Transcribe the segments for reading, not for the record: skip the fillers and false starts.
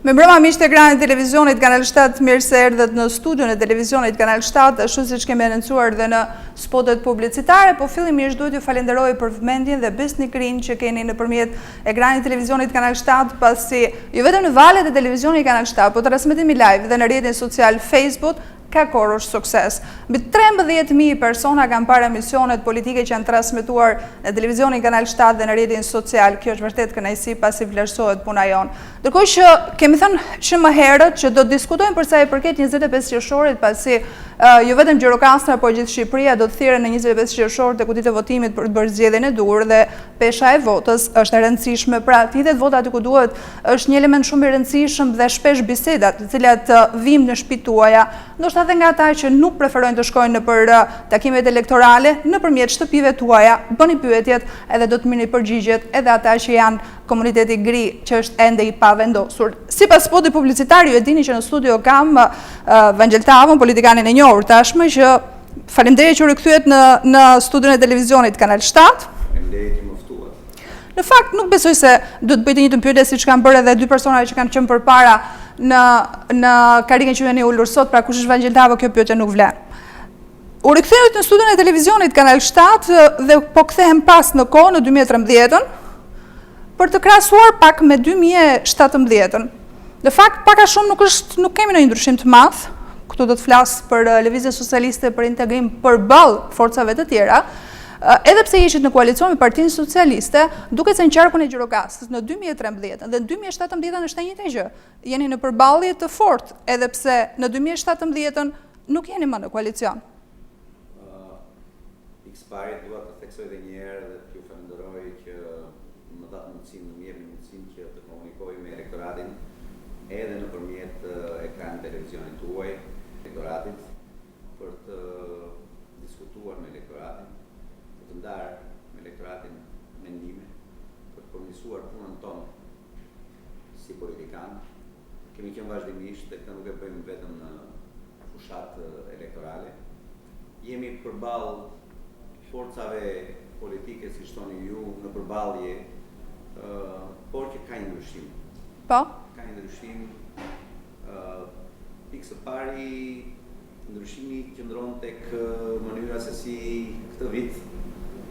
Mirëmbrëma miq të ekranit të televizionit Kanal 7, mirë se erdhët në studion e televizionit Kanal 7, ashtu siç kemi anoncuar dhe në spotet publicitare, po fillimisht duhet t'ju falenderoj për vëmendjen dhe besnikërinë që keni nëpërmjet ekranit të televizionit Kanal 7, pasi jo vetëm në valët e televizionit Kanal 7, po transmetimi live dhe në rrjetin social Facebook, ka korrur sukses. Mbi 13.000 persona kanë parë emisionet politike që janë transmetuar në televizionin Kanal 7 dhe në rrjetin social. Kjo është vërtet kënaqësi pasi vlerësohet puna jonë. Ndërkohë që kemi thënë që më herët që do të diskutojmë për sa i përket 25 qershorit, pasi jo vetëm Gjirokastra, por gjithë Shqipëria do të thirren në 25 qershor te kutitë e votimit për të bërë zgjedhjen e duhur dhe pesha e votës është e rëndësishme. Pra, të hidhet vota aty ku duhet është një element shumë i rëndësishëm dhe shpesh bisedat, të cilat vijnë në shtëpitë tuaja, ndoshta edhe nga ata që nuk preferojnë të shkojnë nëpër takimet elektorale, nëpërmjet shtëpive tuaja, bëni pyetjet edhe do të merrni përgjigjet edhe ata që janë komuniteti gri që është ende i pavendosur. Sipas spotit publicitar, ju e dini që në studio kam Vangjel Tavon, politikanin e njohur tashmë që Faleminderit që u rikthyet në në studion e televizionit Kanal 7. Faleminderit që më ftuat. Në fakt nuk besoj se do të bëj të njëjtën pyetje siç kanë bërë edhe dy persona që kanë qenë përpara në në karrigen që jeni ulur sot, pra kush është Vangjel Tavo, kjo pyetje nuk vlen. U rikthyet në studion e televizionit Kanal 7 dhe po kthehem pas në kohë në 2013-ën për të krahasuar pak me 2017-ën. Në fakt, pak a shumë nuk është, nuk kemi ndonjë ndryshim të madh. Këtu do të flas për Lëvizjen Socialiste për integrim përballë forcave të tjera. Edhe pse ishit në koalicion me Partinë Socialiste, duket se në qarkun e Gjirokastrës në 2013 dhe në 2017 është e njëjta gjë. Jeni në përballje të fortë, edhe pse në 2017 nuk jeni më në koalicion. Pikë së pari dua të theksoj edhe një herë dhe t'ju falenderoj që më dhatë mundësinë, më jepni mundësinë që të komunikoj me elektoratin edhe nëpërmjet ekranit televizionit tuaj, elektoratit për të diskutuar me elektoratin, për të ndarë me elektoratin mendime, për të përmirësuar punën tonë si politikanë. Kemi qenë vazhdimisht dhe këtë nuk e bëjmë vetëm në fushatë elektorale. Jemi përballë forcave politike, siç thoni ju, në përballje, por që ka një ndryshim. Po. Ka një ndryshim, pikë së pari, ndryshimi qëndron tek mënyra se si këtë vit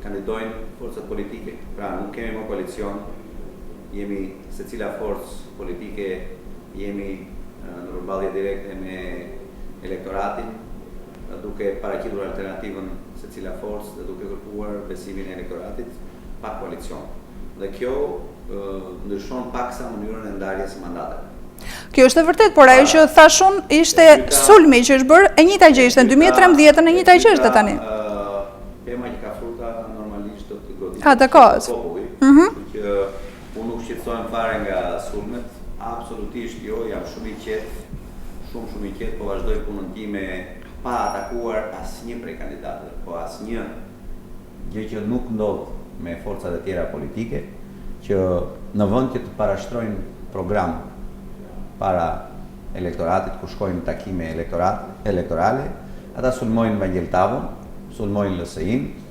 kandidojnë forcat politike. Pra, nuk kemi më koalicion, jemi secila forcë politike, jemi në përballje direkte me elektoratin, duke paraqitur alternativën secila forcë dhe duke kërkuar besimin e elektoratit pa koalicion. Dhe kjo ndryshon paksa mënyrën e ndarjes së mandateve. Kjo është e vërtetë, por ajo që thashë unë ishte sulmi që është bërë, e njëjta gjë ishte në 2013-ën, e njëjta gjë është tani. Pema që ka fruta normalisht do të goditet. Atakohet. Populli, mhm. që Unë nuk shqetësohem fare nga sulmet, absolutisht jo, jam shumë i qetë, shumë shumë i qetë, po vazhdoj punën time pa atakuar asnjë prej kandidatëve, po asnjë, gjë që nuk ndodh me forcat e tjera politike, që në vend që të parashtrojnë program para elektoratit kur shkojnë në takime elektorale, ata sulmojnë Vangjel Tavon, sulmojnë LSI-në,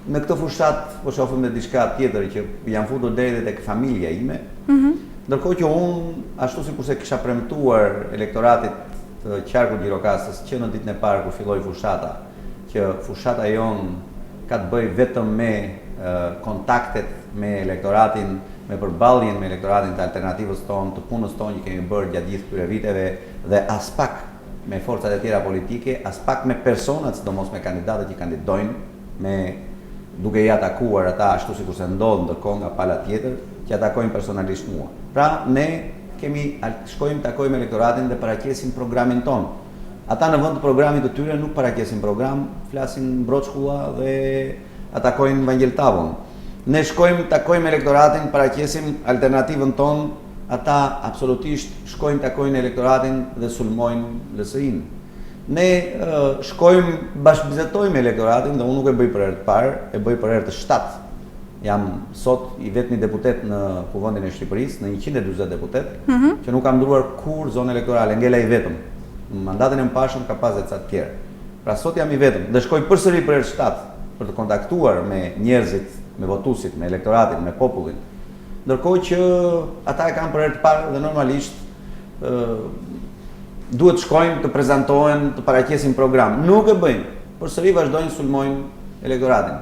Në këtë fushatë po shohim dhe diçka tjetër që janë futur deri dhe tek familja ime. Mm -hmm. Ndërkohë që unë, ashtu sikurse kisha premtuar elektoratit të qarkut Gjirokastrës që në ditën e parë kur filloi fushata, që fushata jonë ka të bëjë vetëm me kontaktet me elektoratin, me përballjen me elektoratin të alternativës tonë, të punës tonë që kemi bërë gjatë gjithë këtyre viteve dhe aspak me forcat e tjera politike, aspak me personat, sidomos me kandidatët që kandidojnë, me duke i atakuar ata ashtu sikurse ndodh ndërkohë nga pala tjetër, që atakojnë personalisht mua. Pra, ne kemi shkojmë takojmë elektoratin dhe paraqesim programin tonë. Ata në vend të programit të tyre nuk paraqesin program, flasin broçkulla dhe atakojnë Vangjel Tavon. Ne shkojmë takojmë elektoratin, paraqesim alternativën tonë, ata absolutisht shkojnë takojnë elektoratin dhe sulmojnë LSI-në. Ne shkojmë bashkëbisedojmë me elektoratin dhe unë nuk e bëj për herë të parë, e bëj për herë të shtatë. Jam sot i vetmi deputet në Kuvendin e Shqipërisë, në 140 deputetë, mm -hmm. që nuk kam ndërruar kurrë zonë elektorale, ngela i vetëm. Në mandatin e mëparshëm ka pas dhe ca të tjerë. Pra sot jam i vetëm dhe shkoj përsëri për herë të shtatë për të kontaktuar me njerëzit, me votuesit, me elektoratin, me popullin. Ndërkohë që ata e kanë për herë të parë dhe normalisht ë duhet të shkojnë të prezantohen, të paraqesin program. Nuk e bëjnë. Përsëri vazhdojnë sulmojnë elektoratin.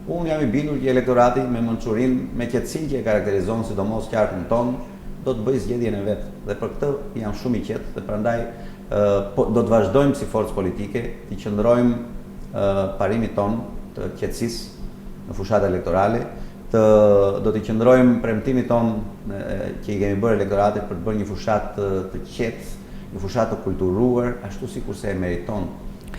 Unë jam i bindur që elektorati me mençurinë, me qetësinë që e karakterizon sidomos qarkun tonë, do të bëjë zgjedhjen e vet dhe për këtë jam shumë i qetë dhe prandaj po, do të vazhdojmë si forcë politike t'i qëndrojmë parimit tonë të qetësisë në fushatë elektorale, të do t'i qëndrojmë premtimit tonë që i kemi bërë elektoratit për të bërë një fushatë të, të qetë, një fushatë të kulturuar, ashtu sikurse e meriton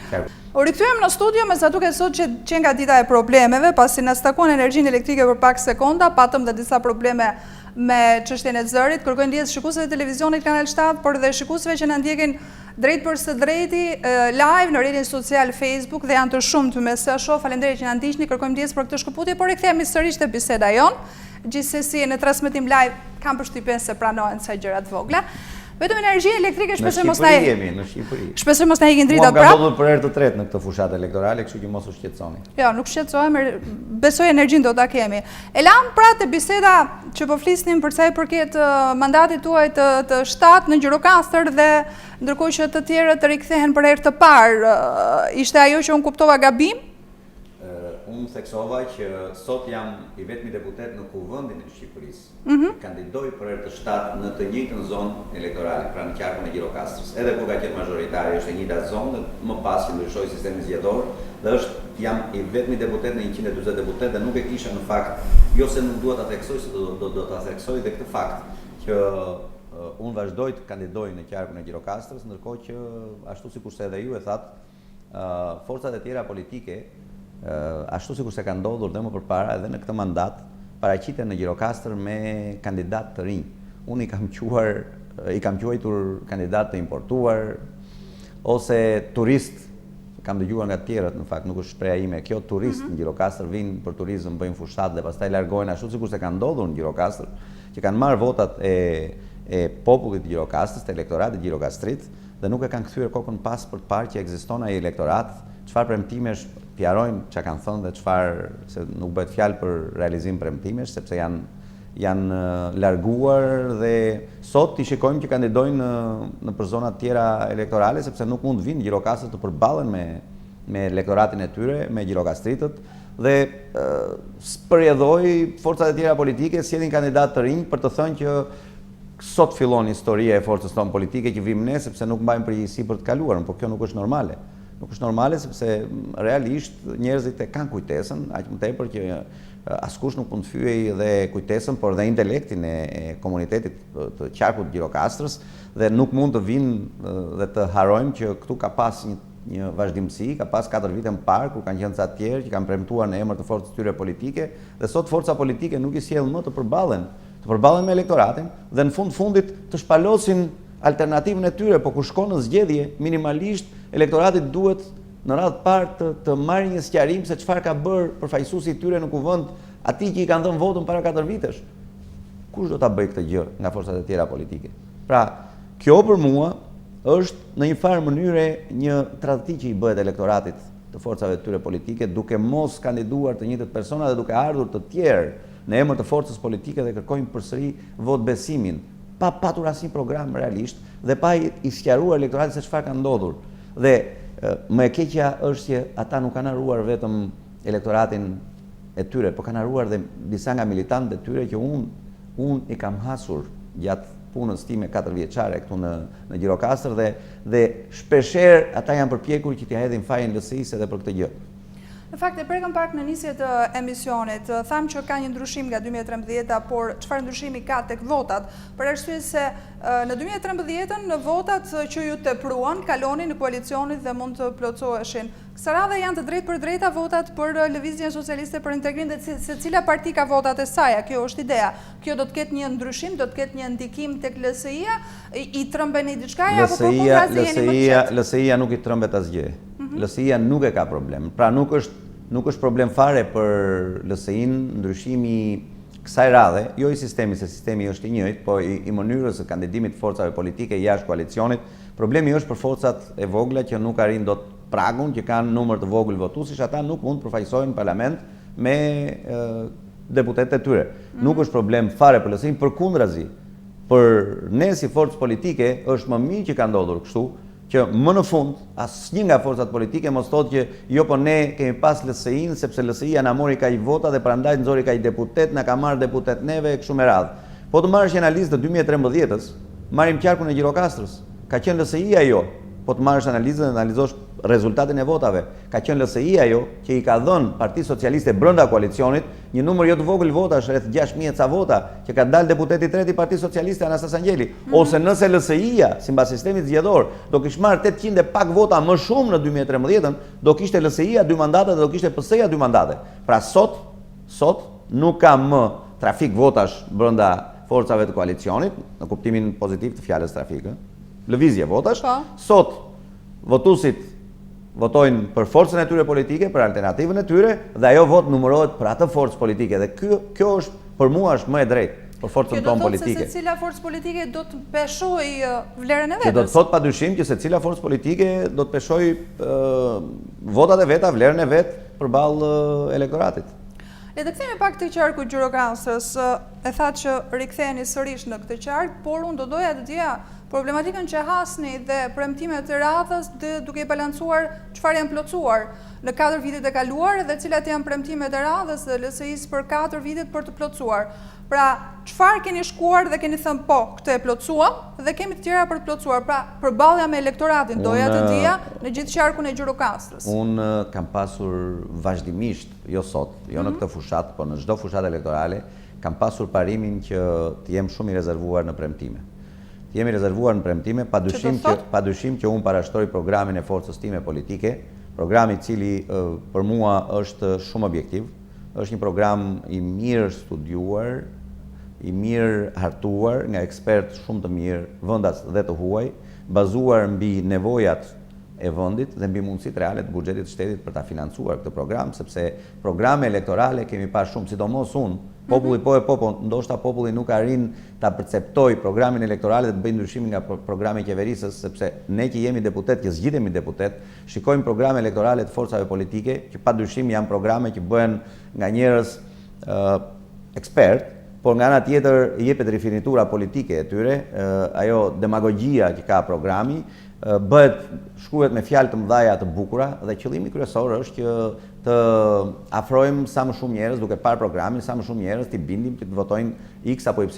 qarku. U rikthyem në studio, me sa duket sot që qenka dita e problemeve, pasi na stakuan energjinë elektrike për pak sekonda, patëm dhe disa probleme me çështjen e zërit. Kërkoj ndjesë shikuesve të televizionit Kanal 7, por dhe shikuesve që na ndjekin drejtpërsëdrejti live në rrjetin social Facebook dhe janë të shumtë me sa shoh. Faleminderit që na ndiqni, kërkojmë ndjesë për këtë shkëputje, por rikthehemi sërish te biseda jonë. Gjithsesi në transmetim live kam përshtypjen se pranohen ca gjëra të vogla. Vetëm energji elektrike shpresoj mos na jemi në Shqipëri. Shpresoj mos na ikin dritat prapë. Mua ka ndodhur për herë të tretë në këtë fushatë elektorale, kështu që mos u shqetësoni. Jo, nuk shqetësohem, besoj energjinë do ta kemi. E lamë pra te biseda që po flisnim për sa i përket mandatit tuaj të, të shtatë në Gjirokastër dhe ndërkohë që të tjerët rikthehen për herë të parë, ishte ajo që unë kuptova gabim? Unë theksova që sot jam i vetmi deputet në Kuvendin e Shqipërisë. Mm Kandidoj për herë të shtatë në të njëjtën zonë elektorale, pra në qarkun e Gjirokastrës. Edhe kur ka qenë mazhoritare, është e njëjta zonë dhe më pas që ndryshoi sistemi zgjedhor dhe është jam i vetmi deputet në 140 deputetë dhe nuk e kisha në fakt, jo se nuk dua ta theksoj, se do do do ta theksoj dhe këtë fakt që uh, unë vazhdoj të kandidoj në qarkun e Gjirokastrës, ndërkohë që ashtu sikurse edhe ju e thatë, forcat e tjera politike, ashtu sikurse ka ndodhur dhe më përpara edhe në këtë mandat, paraqiten në Gjirokastër me kandidatë të rinj. Unë i kam quar, i kam quajtur kandidatë të importuar ose turistë, kam dëgjuar nga të tjerët në fakt, nuk është shprehja ime kjo, turistë mm -hmm. në Gjirokastër vijnë për turizëm, bëjnë fushatë dhe pastaj largohen ashtu sikurse ka ndodhur në Gjirokastër, që kanë marrë votat e e popullit të Gjirokastrës, të elektoratit gjirokastrit, dhe nuk e kanë kthyer kokën pas për të parë që ekziston ai elektorat, çfarë premtimesh t'i harrojmë ça kanë thënë dhe çfarë se nuk bëhet fjalë për realizim premtimesh sepse janë janë larguar dhe sot i shikojmë që kandidojnë në nëpër zona të tjera elektorale sepse nuk mund të vijnë në Gjirokastër të përballen me me elektoratin e tyre, me gjirokastritët dhe për rrjedhojë forcat e tjera politike sjellin kandidatë të rinj për të thënë që Sot fillon historia e forcës tonë politike që vijmë ne sepse nuk mbajmë përgjegjësi për të kaluarën, por kjo nuk është normale. Nuk është normale sepse realisht njerëzit e kanë kujtesën, aq më tepër që askush nuk mund të fyejë dhe kujtesën, por dhe intelektin e, e komunitetit të qarkut të Gjirokastrës dhe nuk mund të vijnë dhe të harrojmë që këtu ka pas një një vazhdimësi, ka pas 4 vite më parë kur kanë qenë ca të tjerë që kanë premtuar në emër të forcës tyre politike dhe sot forca politike nuk i sjell më të përballen të përballen me elektoratin dhe në fund fundit të shpalosin alternativën e tyre, po kur shkon në zgjedhje, minimalisht elektorati duhet në radhë të parë të, të marrë një sqarim se çfarë ka bërë përfaqësuesi i tyre në kuvend, atij që i kanë dhënë votën para 4 vitesh. Kush do ta bëjë këtë gjë nga forcat e tjera politike? Pra, kjo për mua është në një farë mënyre një tradhti që i bëhet elektoratit të forcave të tyre politike, duke mos kandiduar të njëjtët persona dhe duke ardhur të tjerë në emër të forcës politike dhe kërkojnë përsëri votëbesimin, pa patur asnjë program realisht dhe pa i sqaruar elektoratit se çfarë ka ndodhur. Dhe më e keqja është që ata nuk kanë harruar vetëm elektoratin e tyre, po kanë harruar dhe disa nga militantët e tyre që unë unë i kam hasur gjatë punës time 4 vjeçare këtu në në Gjirokastër dhe dhe shpeshherë ata janë përpjekur që t'ia hedhin fajin LSI-së edhe për këtë gjë. Në fakt e prekëm pak në nisje të emisionit. Thamë që ka një ndryshim nga 2013-a, por çfarë ndryshimi ka tek votat? Për arsye se në 2013-ën në votat që ju tepruan kalonin në koalicionit dhe mund të plotësoheshin. Kësaj radhe janë të drejtpërdrejta votat për Lëvizjen Socialiste për Integrim dhe secila parti ka votat e saja, kjo është ideja. Kjo do të ketë një ndryshim, do të ketë një ndikim tek LSI-ja, I trembeni diçkaje apo përkundrazi jeni më të qetë? LSI-ja nuk i trembet asgjë. Mhm. LSI-ja nuk e ka problem. Pra nuk është nuk është problem fare për LSI-n ndryshimi kësaj radhe, jo i sistemit, se sistemi është i njëjtë, po i, i mënyrës së kandidimit të forcave politike jashtë koalicionit, problemi është për forcat e vogla që nuk arrijnë dot pragun, që kanë numër të vogël votuesish, ata nuk mund të përfaqësohen në parlament me e, deputetët e tyre. Mm -hmm. Nuk është problem fare për LSI-në, përkundrazi. Për ne si forcë politike është më mirë që ka ndodhur kështu, që më në fund asnjë nga forcat politike mos thotë që jo po ne kemi pas LSI-në sepse LSI-ja na mori kaq vota dhe prandaj nxori kaq deputet, na ka marrë deputet neve e kështu me radhë. Po të marrësh një analizë të 2013-ës, marrim qarkun e Gjirokastrës. Ka qenë LSI ajo, po të marrësh analizën dhe të analizosh rezultatin e votave, ka qenë LSI ajo që i ka dhënë Partisë Socialiste brenda koalicionit një numër jo të vogël votash, rreth 6000 e ca vota, që ka dalë deputeti i tretë i Partisë Socialiste Anastas Angjeli, mm -hmm. ose nëse LSI-ja, sipas sistemit zgjedhor, do kish marrë 800 e pak vota më shumë në 2013-ën, do kishte LSI-ja dy mandate dhe do kishte PS-ja dy mandate. Pra sot, sot nuk ka më trafik votash brenda forcave të koalicionit, në kuptimin pozitiv të fjalës trafik, lëvizje votash. Po. Sot votuesit votojnë për forcën e tyre politike, për alternativën e tyre dhe ajo votë numërohet për atë forcë politike dhe kjo kjo është për mua është më e drejtë për forcën tonë politike. Kjo do të thotë se secila forcë politike do të peshojë vlerën e vetes. Kjo do të thotë padyshim që secila forcë politike do të peshojë votat e veta, vlerën e vet përballë elektoratit. Le të kthehemi pak te qarku i Gjirokastrës. E thatë që riktheheni sërish në këtë qark, por unë do doja të dija problematikën që hasni dhe premtimet e radhës dhe duke i balancuar çfarë janë plotësuar në 4 vitet e kaluar dhe cilat janë premtimet e radhës dhe LSI-së për 4 vitet për të plotësuar. Pra, çfarë keni shkuar dhe keni thënë po, këtë e plotësuam dhe kemi të tjera për të plotësuar. Pra, përballja me elektoratin, doja të dija në gjithë qarkun e Gjirokastrës. Unë kam pasur vazhdimisht, jo sot, jo në mhm. këtë fushatë, por në çdo fushatë elektorale, kam pasur parimin që të jem shumë i rezervuar në premtime. Të jem i rezervuar në premtime, pa dyshim që pa dyshim që unë parashtroj programin e forcës time politike, program i cili për mua është shumë objektiv, është një program i mirë studiuar, i mirë hartuar nga ekspertë shumë të mirë vendas dhe të huaj, bazuar mbi nevojat e vendit dhe mbi mundësitë reale të buxhetit të shtetit për ta financuar këtë program, sepse programe elektorale kemi parë shumë, sidomos unë, populli mhm. po e po, po ndoshta populli nuk arrin ta perceptojë programin elektoral dhe të bëjë ndryshimin nga programi qeverisës, sepse ne që jemi deputetë, që zgjidhemi deputetë, shikojmë programe elektorale të forcave politike, që pa dyshim janë programe që bëhen nga njerëz uh, ekspertë, por nga ana tjetër jepet rifinitura politike e tyre, ajo demagogjia që ka programi, bëhet shkruhet me fjalë të mëdha të bukura dhe qëllimi kryesor është që të afrojmë sa më shumë njerëz duke parë programin, sa më shumë njerëz t'i bindim që të votojnë X apo Y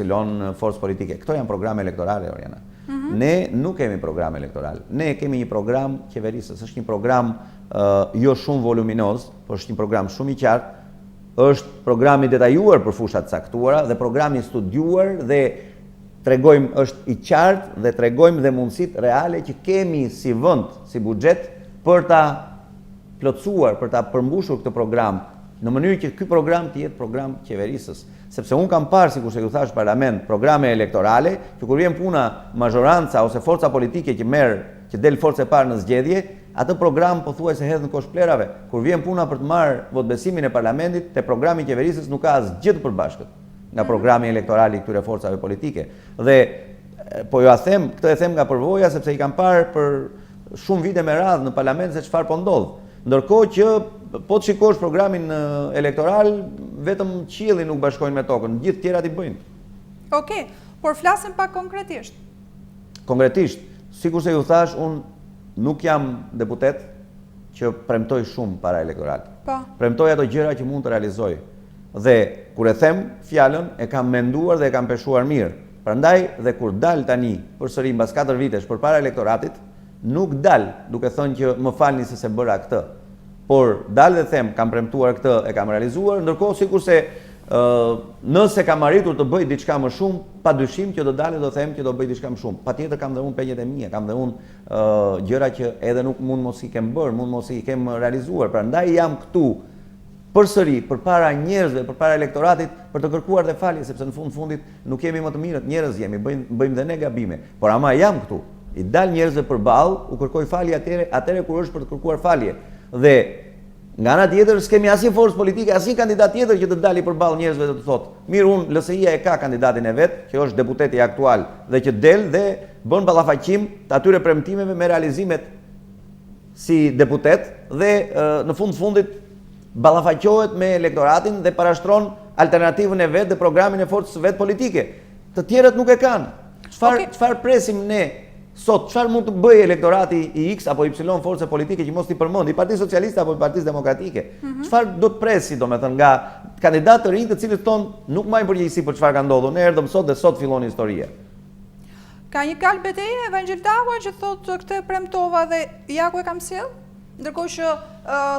forcë politike. Këto janë programe elektorale, Oriana. Mm -hmm. Ne nuk kemi program elektoral. Ne kemi një program qeverisës. Është një program uh, jo shumë voluminoz, por është një program shumë i qartë. Është program i detajuar për fusha të caktuara dhe program i studiuar dhe tregojmë është i qartë dhe tregojmë dhe mundësitë reale që kemi si vend, si buxhet për ta plotësuar, për ta përmbushur këtë program, në mënyrë që ky program të jetë program qeverisës. Sepse unë kam parë, sikurse ju thashë në parlament, programe elektorale, që kur vjen puna mazhoranca ose forca politike që merr, që del forcë e parë në zgjedhje, atë program pothuajse hedh në kosh plehrave. Kur vjen puna për të marrë votëbesimin e parlamentit, te programi qeverisës nuk ka asgjë të përbashkët. nga programi elektoral i këtyre forcave politike. Dhe po jua them, këtë e them nga përvoja sepse i kam parë për shumë vite me radhë në parlament se çfarë po ndodh. Ndërkohë që po të shikosh programin elektoral, vetëm qiellin nuk bashkojnë me tokën, gjithë tjerat i bëjnë. Okej, por flasim pak konkretisht. Konkretisht, sikurse ju thashë, unë nuk jam deputet që premtoj shumë para elektoratit. Po. Premtoj ato gjëra që mund të realizoj. Dhe kur e them fjalën e kam menduar dhe e kam peshuar mirë. Prandaj dhe kur dal tani përsëri mbas 4 vitesh përpara elektoratit, nuk dal duke thënë që më falni se s'e bëra këtë. Por dal dhe them kam premtuar këtë, e kam realizuar, ndërkohë sikurse ë nëse kam arritur të bëj diçka më shumë, padyshim që do dal dhe do them që do bëj diçka më shumë. Patjetër kam dhe unë pengjet e mia, kam dhe unë ë gjëra që edhe nuk mund mos i kem bërë, mund mos i kem realizuar. Prandaj jam këtu përsëri përpara njerëzve, përpara elektoratit për të kërkuar dhe falje, sepse në fund fundit nuk jemi më të mirët, njerëz jemi, bëjmë bëjmë dhe ne gabime. Por ama jam këtu. I dal njerëzve përballë, u kërkoj falje atëherë, atëherë kur është për të kërkuar falje. Dhe nga ana tjetër s'kemi asnjë forcë politike, asnjë kandidat tjetër që të dali përballë njerëzve dhe të thotë, mirë unë LSI-ja e ka kandidatin e vet, që është deputeti aktual dhe që del dhe bën ballafaqim të atyre premtimeve me realizimet si deputet dhe në fund fundit ballafaqohet me elektoratin dhe parashtron alternativën e vet dhe programin e forcës së vet politike. Të tjerët nuk e kanë. Çfarë çfarë presim ne sot? Çfarë mund të bëjë elektorati i X apo Y force politike që mos t'i përmend, i Partisë Socialiste apo i Partisë Demokratike? Mhm. Çfarë do të presi, domethënë, nga kandidatë të rinj të cilët thonë nuk mbajnë përgjegjësi për çfarë ka ndodhur. Ne erdhëm sot dhe sot fillon historia. Ka një kalë beteje Vangjel Dako që thotë këtë premtova dhe ja ku e kam sjellë? Ndërkohë që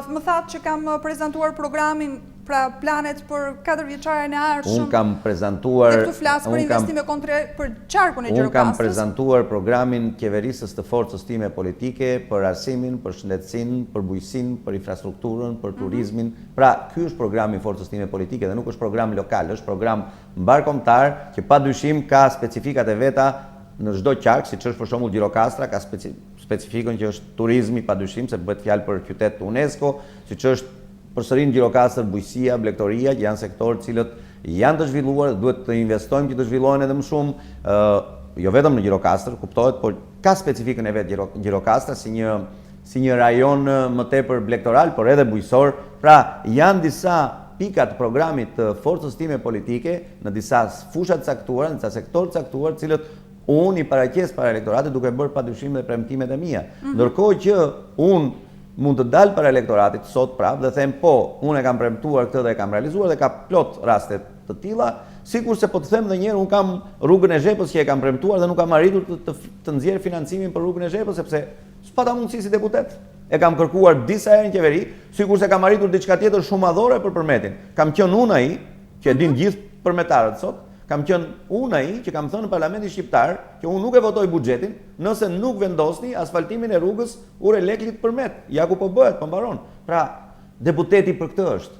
më thatë që kam prezantuar programin, pra planet për 4 vjeçarin e ardhshëm. Unë kam prezantuar Dhe këtu flas për investime konkrete për qarkun e Gjirokastrës. Unë kam prezantuar programin qeverisës të forcës time politike për arsimin, për shëndetësinë, për bujqësinë, për infrastrukturën, për mhm. turizmin. Pra, ky është programi i forcës time politike dhe nuk është program lokal, është program mbarëkombëtar që padyshim ka specifikat e veta në çdo qark, siç është për shembull Gjirokastra ka specifikën që është turizmi padyshim se bëhet fjalë për qytet të UNESCO, siç është përsëri në Gjirokastër bujqësia, blegtoria që janë sektorë të cilët janë të zhvilluar dhe duhet të investojmë që të zhvillohen edhe më shumë, ë jo vetëm në Gjirokastër, kuptohet, por ka specifikën e vet Gjirokastra si një si një rajon më tepër blegtoral, por edhe bujqësor. Pra, janë disa pika të programit të forcës time politike në disa fusha të caktuara, në disa sektorë të caktuar, të cilët Unë i paraqes para elektoratit duke bërë padyshim dhe premtimet e mia. Mhm. Ndërkohë që unë mund të dal para elektoratit sot prapë dhe them po, unë e kam premtuar këtë dhe e kam realizuar dhe ka plot raste të tilla, sikurse po të them edhe një herë unë kam rrugën e Zhepës që e kam premtuar dhe nuk kam arritur të të, të nxjerr financimin për rrugën e Zhepës sepse s'pata mundësi si deputet. E kam kërkuar disa herë në qeveri, sikurse kam arritur diçka tjetër shumë madhore për Përmetin. Kam qenë unë ai që e dinë mhm. gjithë përmetarët sot, Kam qenë unë ai që kam thënë në Parlamentin Shqiptar që unë nuk e votoj buxhetin nëse nuk vendosni asfaltimin e rrugës Urë Leklit Përmet. Ja ku po bëhet, po mbaron. Pra, deputeti për këtë është.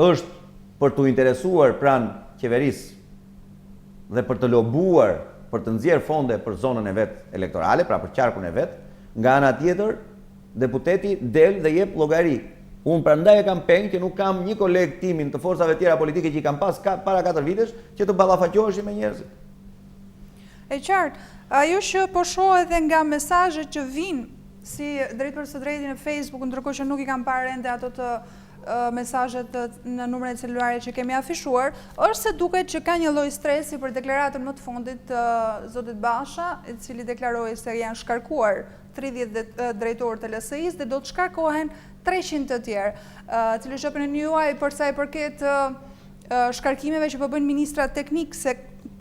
Është për t'u interesuar pranë qeverisë dhe për të lobuar për të nxjerrë fonde për zonën e vet elektorale, pra për qarkun e vet. Nga ana tjetër, Deputeti del dhe jep llogari. Unë prandaj e kam peng që nuk kam një koleg timin të forcave tjera politike që i kam pas para 4 vitesh që të ballafaqoheshim me njerëzit. E qartë. Ajo që po shoh edhe nga mesazhet që vijnë si drejtpërsëdrejti në Facebook, ndërkohë që nuk i kam parë ende ato të mesazhet në numrin e celularit që kemi afishuar, është se duket që ka një lloj stresi për deklaratën më të fundit të zotit Basha, i cili deklaroi se janë shkarkuar 30 drejtorë të LSI-së dhe do të shkarkohen 300 të tjerë. Cili është opinioni juaj për sa i përket shkarkimeve që po bëjnë ministrat teknikë, se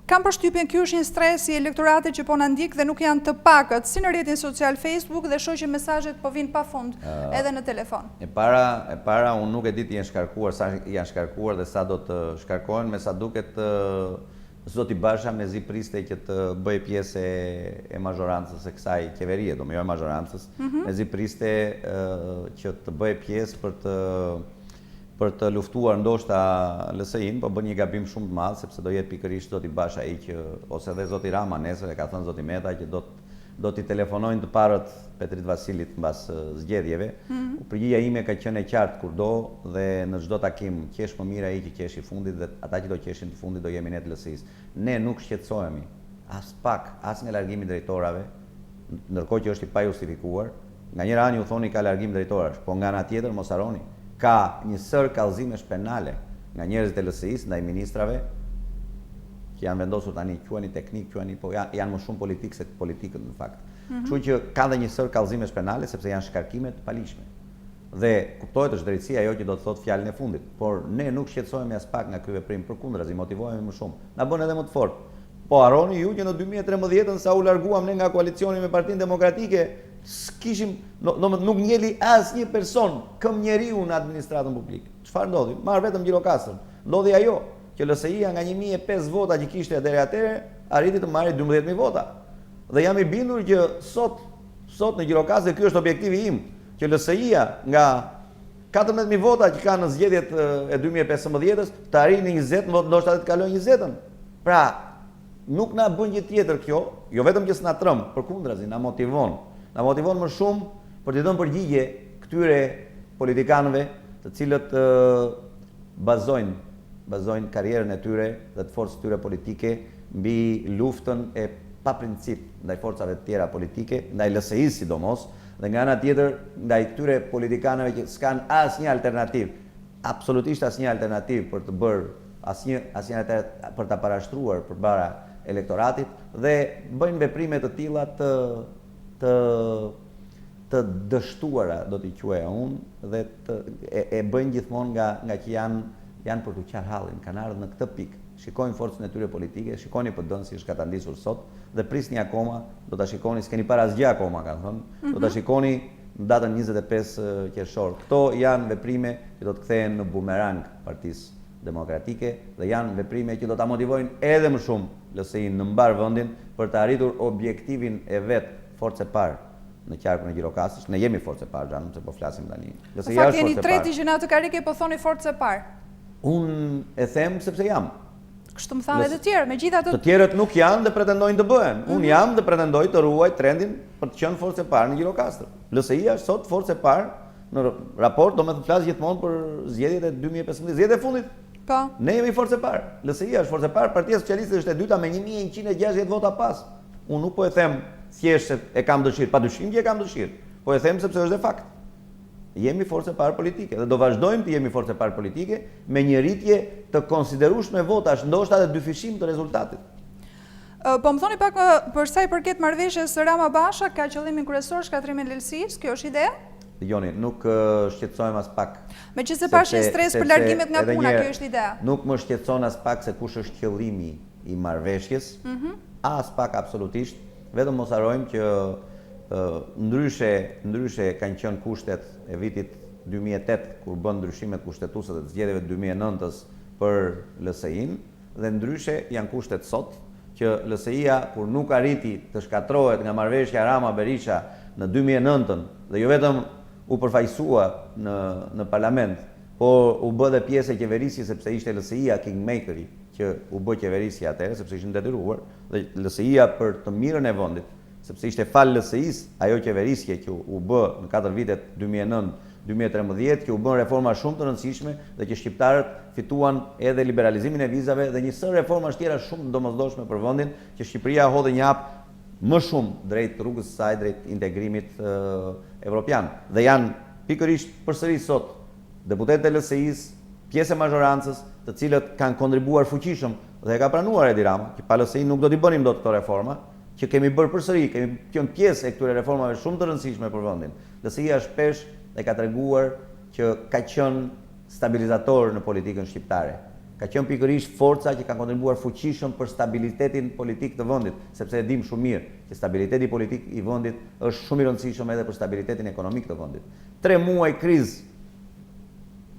kam përshtypjen ky është një stres i elektoratit që po na ndjek dhe nuk janë të pakët, si në rrjetin social Facebook dhe shoh që mesazhet po vijnë pafund edhe në telefon. E para, e para unë nuk e di të jenë shkarkuar, sa janë shkarkuar dhe sa do të shkarkohen, me sa duket Zoti Basha mezi priste që të bëhej pjesë e mazhorancës së kësaj qeverie, domethënë jo e mazhorancës, mhm. mezi priste që të bëhej pjesë për të për të luftuar ndoshta LSI-në, po bën një gabim shumë të madh sepse do jetë pikërisht zoti Basha ai që ose dhe zoti Rama nesër e ka thënë zoti Meta që do të do t'i telefonojnë të parët Petrit Vasilit mbas zgjedhjeve. Mm -hmm. Përgjigja ime ka qenë e qartë kurdo dhe në çdo takim qesh më mirë ai që qesh i fundit dhe ata që do qeshin të fundit do jemi ne të LSI-së. Ne nuk shqetësohemi as pak as nga largimi i drejtorave, ndërkohë që është i pajustifikuar. Nga njëra anë ju thoni ka largim drejtorash, po nga ana tjetër mos harroni, ka një sërë kallëzimesh penale nga njerëzit e LSI-së ndaj ministrave që janë vendosur tani, quani teknik, quani, po janë, janë më shumë politikë se politikët në fakt. Mm -hmm. Kështu që ka dhe një sërë kallëzimesh penale sepse janë shkarkime të paligjshme. Dhe kuptohet është drejtësia ajo që do të thotë fjalën e fundit, por ne nuk shqetësohemi aspak nga ky veprim, përkundrazi motivohemi më shumë. Na bën edhe më të fortë. Po harroni ju që në 2013-ën sa u larguam ne nga koalicioni me Partinë Demokratike, s'kishim, do të nuk ngeli asnjë person këmbë njeriu në administratën publike. Çfarë ndodhi? Marr vetëm Gjirokastrën. Ndodhi ajo që LSI-ja nga 1005 vota që kishte deri atëherë, arriti të marrë 12000 vota. Dhe jam i bindur që sot, sot në Gjirokastër, ky është objektivi im, që LSI-ja nga 14000 vota që ka në zgjedhjet e 2015-ës, të arrijë në 20, ndoshta edhe të kalojë 20-ën. Pra, nuk na bën gjë tjetër kjo, jo vetëm që s'na tremb, përkundrazi na motivon. Na motivon më shumë për t'i dhënë përgjigje këtyre politikanëve, të cilët bazojnë bazojnë karrierën e tyre dhe të forcës së tyre politike mbi luftën e pa princip ndaj forcave të tjera politike, ndaj LSI-së sidomos, dhe nga ana tjetër ndaj këtyre politikanëve që s'kanë asnjë alternativë. absolutisht asnjë alternativë për të bërë asnjë asnjë alternativë për ta parashtruar përpara elektoratit dhe bëjnë veprime të tilla të të të dështuara do t'i quaja unë dhe të e, e bëjnë gjithmonë nga nga që janë janë për t'u qarë hallin, kanë ardhur në këtë pikë. Shikojnë forcën e tyre politike, shikoni PD-n si është katandisur sot dhe prisni akoma, do ta shikoni, s'keni parë asgjë akoma, kanë thënë, mm -hmm. do ta mhm. shikoni në datën 25 qershor. Këto janë veprime që do të kthehen në bumerang Partisë Demokratike dhe janë veprime që do ta motivojnë edhe më shumë LSI-në në mbarë vendin për të arritur objektivin e vet, forcë e parë në qarkun e Gjirokastrës. Ne jemi forcë e parë, xhanëm, se po flasim tani. LSI-ja është forcë e parë. Në fakt jeni i treti që në atë karrige po thoni forcë e parë. Unë e them sepse jam. Kështu më thanë edhe të tjerë, megjithatë Të tjerët nuk janë dhe pretendojnë të bëhen. Unë mhm. jam dhe pretendoj të ruaj trendin për të qenë forcë e parë në Gjirokastër. LSI-ja është sot forcë e parë në raport, domethënë flas gjithmonë për zgjedhjet e 2015, zgjedhjet e fundit. Po. Ne jemi forcë e parë. LSI-ja është forcë e parë, Partia Socialiste është e dyta me 1160 vota pas. Unë nuk po e them thjesht se e kam dëshirë, padyshim që e kam dëshirë. Po e them sepse është dhe fakt. Jemi forcë e parë politike dhe do vazhdojmë të jemi forcë e parë politike me një rritje të konsiderueshme votash, ndoshta edhe dyfishim të rezultatit. Po më thoni pak për sa i përket marrëveshjes Rama Basha, ka qëllimin kryesor shkatërrimin e LSI-së, kjo është ideja? Dëgjoni, nuk shqetësohem as pak. Meqenëse pashë një stres për largimet nga puna, kjo është ideja. Nuk më shqetëson as pak se kush është qëllimi i marrëveshjes, mhm. as pak absolutisht, vetëm mos harrojmë që ndryshe, ndryshe kanë qenë kushtet e vitit 2008 kur bënë ndryshimet kushtetuese të zgjedhjeve të 2009-ës për LSI-n, Dhe ndryshe janë kushtet sot, që LSI-ja kur nuk arriti të shkatërrohet nga marrëveshja Rama-Berisha në 2009-ën dhe jo vetëm u përfaqësua në në parlament, por u bë dhe pjesë e qeverisjes sepse ishte LSI-ja kingmaker-i që u bë qeverisje atëherë sepse ishin detyruar dhe LSI-ja për të mirën e vendit sepse ishte falë LSI-së ajo qeverisje që u bë në katër vitet 2009, 2013, që u bënë reforma shumë të rëndësishme dhe që shqiptarët fituan edhe liberalizimin e vizave dhe një sërë reformash tjera shumë të domosdoshme për vendin, që Shqipëria hodhi një hap më shumë drejt rrugës së saj drejt integrimit evropian. Dhe janë pikërisht përsëri sot deputetët e LSI-së, pjesë e mazhorancës, të cilët kanë kontribuar fuqishëm dhe e ka pranuar Edi Rama, që pa LSI nuk do t'i bënim dot këto reforma, që kemi bërë përsëri, kemi qenë pjesë e këtyre reformave shumë të rëndësishme për vendin. LSI-ja shpesh e ka treguar që ka qenë stabilizator në politikën shqiptare. Ka qenë pikërisht forca që ka kontribuar fuqishëm për stabilitetin politik të vendit, sepse e dimë shumë mirë që stabiliteti politik i vendit është shumë i rëndësishëm edhe për stabilitetin ekonomik të vendit. Tre muaj krizë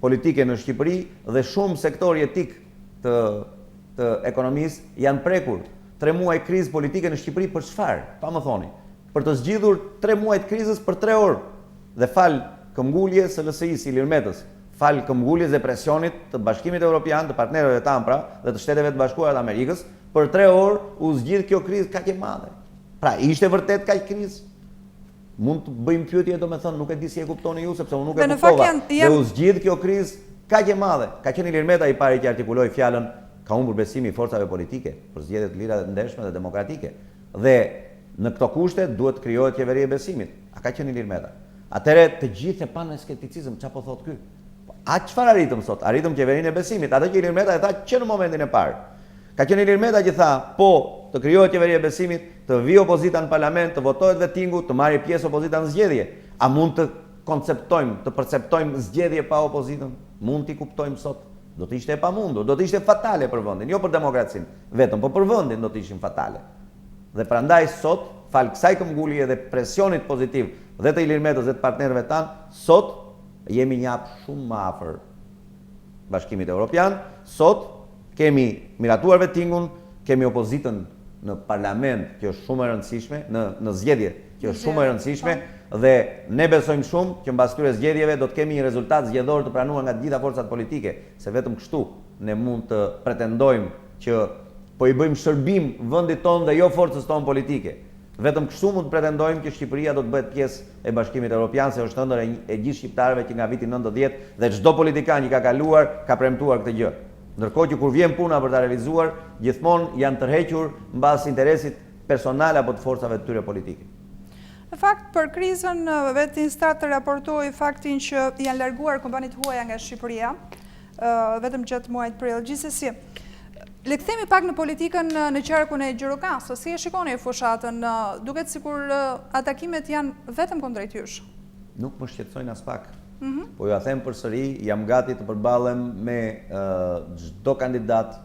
politike në Shqipëri dhe shumë sektorë jetikë të të ekonomisë janë prekur. Tre muaj krizë politike në Shqipëri për çfarë? Pa më thoni. Për të zgjidhur tre muaj të krizës për tre orë. Dhe falë këmbguljes së LSI-së Ilir Metës, falë këmbguljes dhe presionit të Bashkimit Evropian, të partnerëve tanë pra, dhe të Shteteve të Bashkuara të Amerikës, për tre orë u zgjidh kjo krizë kaq e madhe. Pra, ishte vërtet kaq krizë? Mund të bëjmë pyetje, domethënë, nuk e di si e kuptoni ju, sepse unë nuk e kuptova. Dhe u zgjidh kjo krizë kaq e madhe. Ka qenë Ilir Meta i pari që artikuloi fjalën ka humbur besimi i forcave politike për zgjedhje të lira dhe të ndershme dhe demokratike. Dhe në këto kushte duhet të krijohet qeveri e besimit. A ka qenë Ilir Meta? Atëherë të gjithë e panë me skepticizëm, çfarë po thotë ky? Po, a çfarë arritëm sot? Arritëm qeverinë e besimit, atë që Ilir Meta e tha që në momentin e parë. Ka qenë Ilir Meta që tha, po, të krijohet qeveria e besimit, të vijë opozita në parlament, të votohet vetingu, të marrë pjesë opozita në zgjedhje. A mund të konceptojmë, të perceptojmë zgjedhje pa opozitën? Mund t'i kuptojmë sot? Do të ishte e pamundur, do të ishte fatale për vendin, jo për demokracinë vetëm, po për vendin do të ishin fatale. Dhe prandaj sot, falë kësaj këmbgulje dhe presionit pozitiv dhe të Ilir Metës dhe të partnerëve tanë, sot jemi një hap shumë më afër Bashkimit Evropian. Sot kemi miratuar vetingun, kemi opozitën në parlament, që është shumë e rëndësishme, në në zgjedhje, që është shumë e rëndësishme po. dhe ne besojmë shumë që mbas këtyre zgjedhjeve do të kemi një rezultat zgjedhor të pranuar nga të gjitha forcat politike, se vetëm kështu ne mund të pretendojmë që po i bëjmë shërbim vendit tonë dhe jo forcës tonë politike. Vetëm kështu mund të pretendojmë që Shqipëria do të bëhet pjesë e Bashkimit Evropian, se është ëndërr e gjithë shqiptarëve që nga viti 90 dhe çdo politikan që ka kaluar ka premtuar këtë gjë. Ndërkohë që kur vjen puna për ta realizuar, gjithmonë janë tërhequr mbas interesit personal apo të forcave të tyre politike. Në fakt, për krizën, vetë Instat raportoi faktin që janë larguar kompanitë huaja nga Shqipëria, vetëm gjatë muajit prill. Gjithsesi, le të kthehemi pak në politikën në qarkun e Gjirokastrës. Si e shikoni fushatën? Duket sikur atakimet janë vetëm kundrejt jush. Nuk më shqetësojnë aspak. Mhm. Po jua them përsëri, jam gati të përballem me çdo kandidat,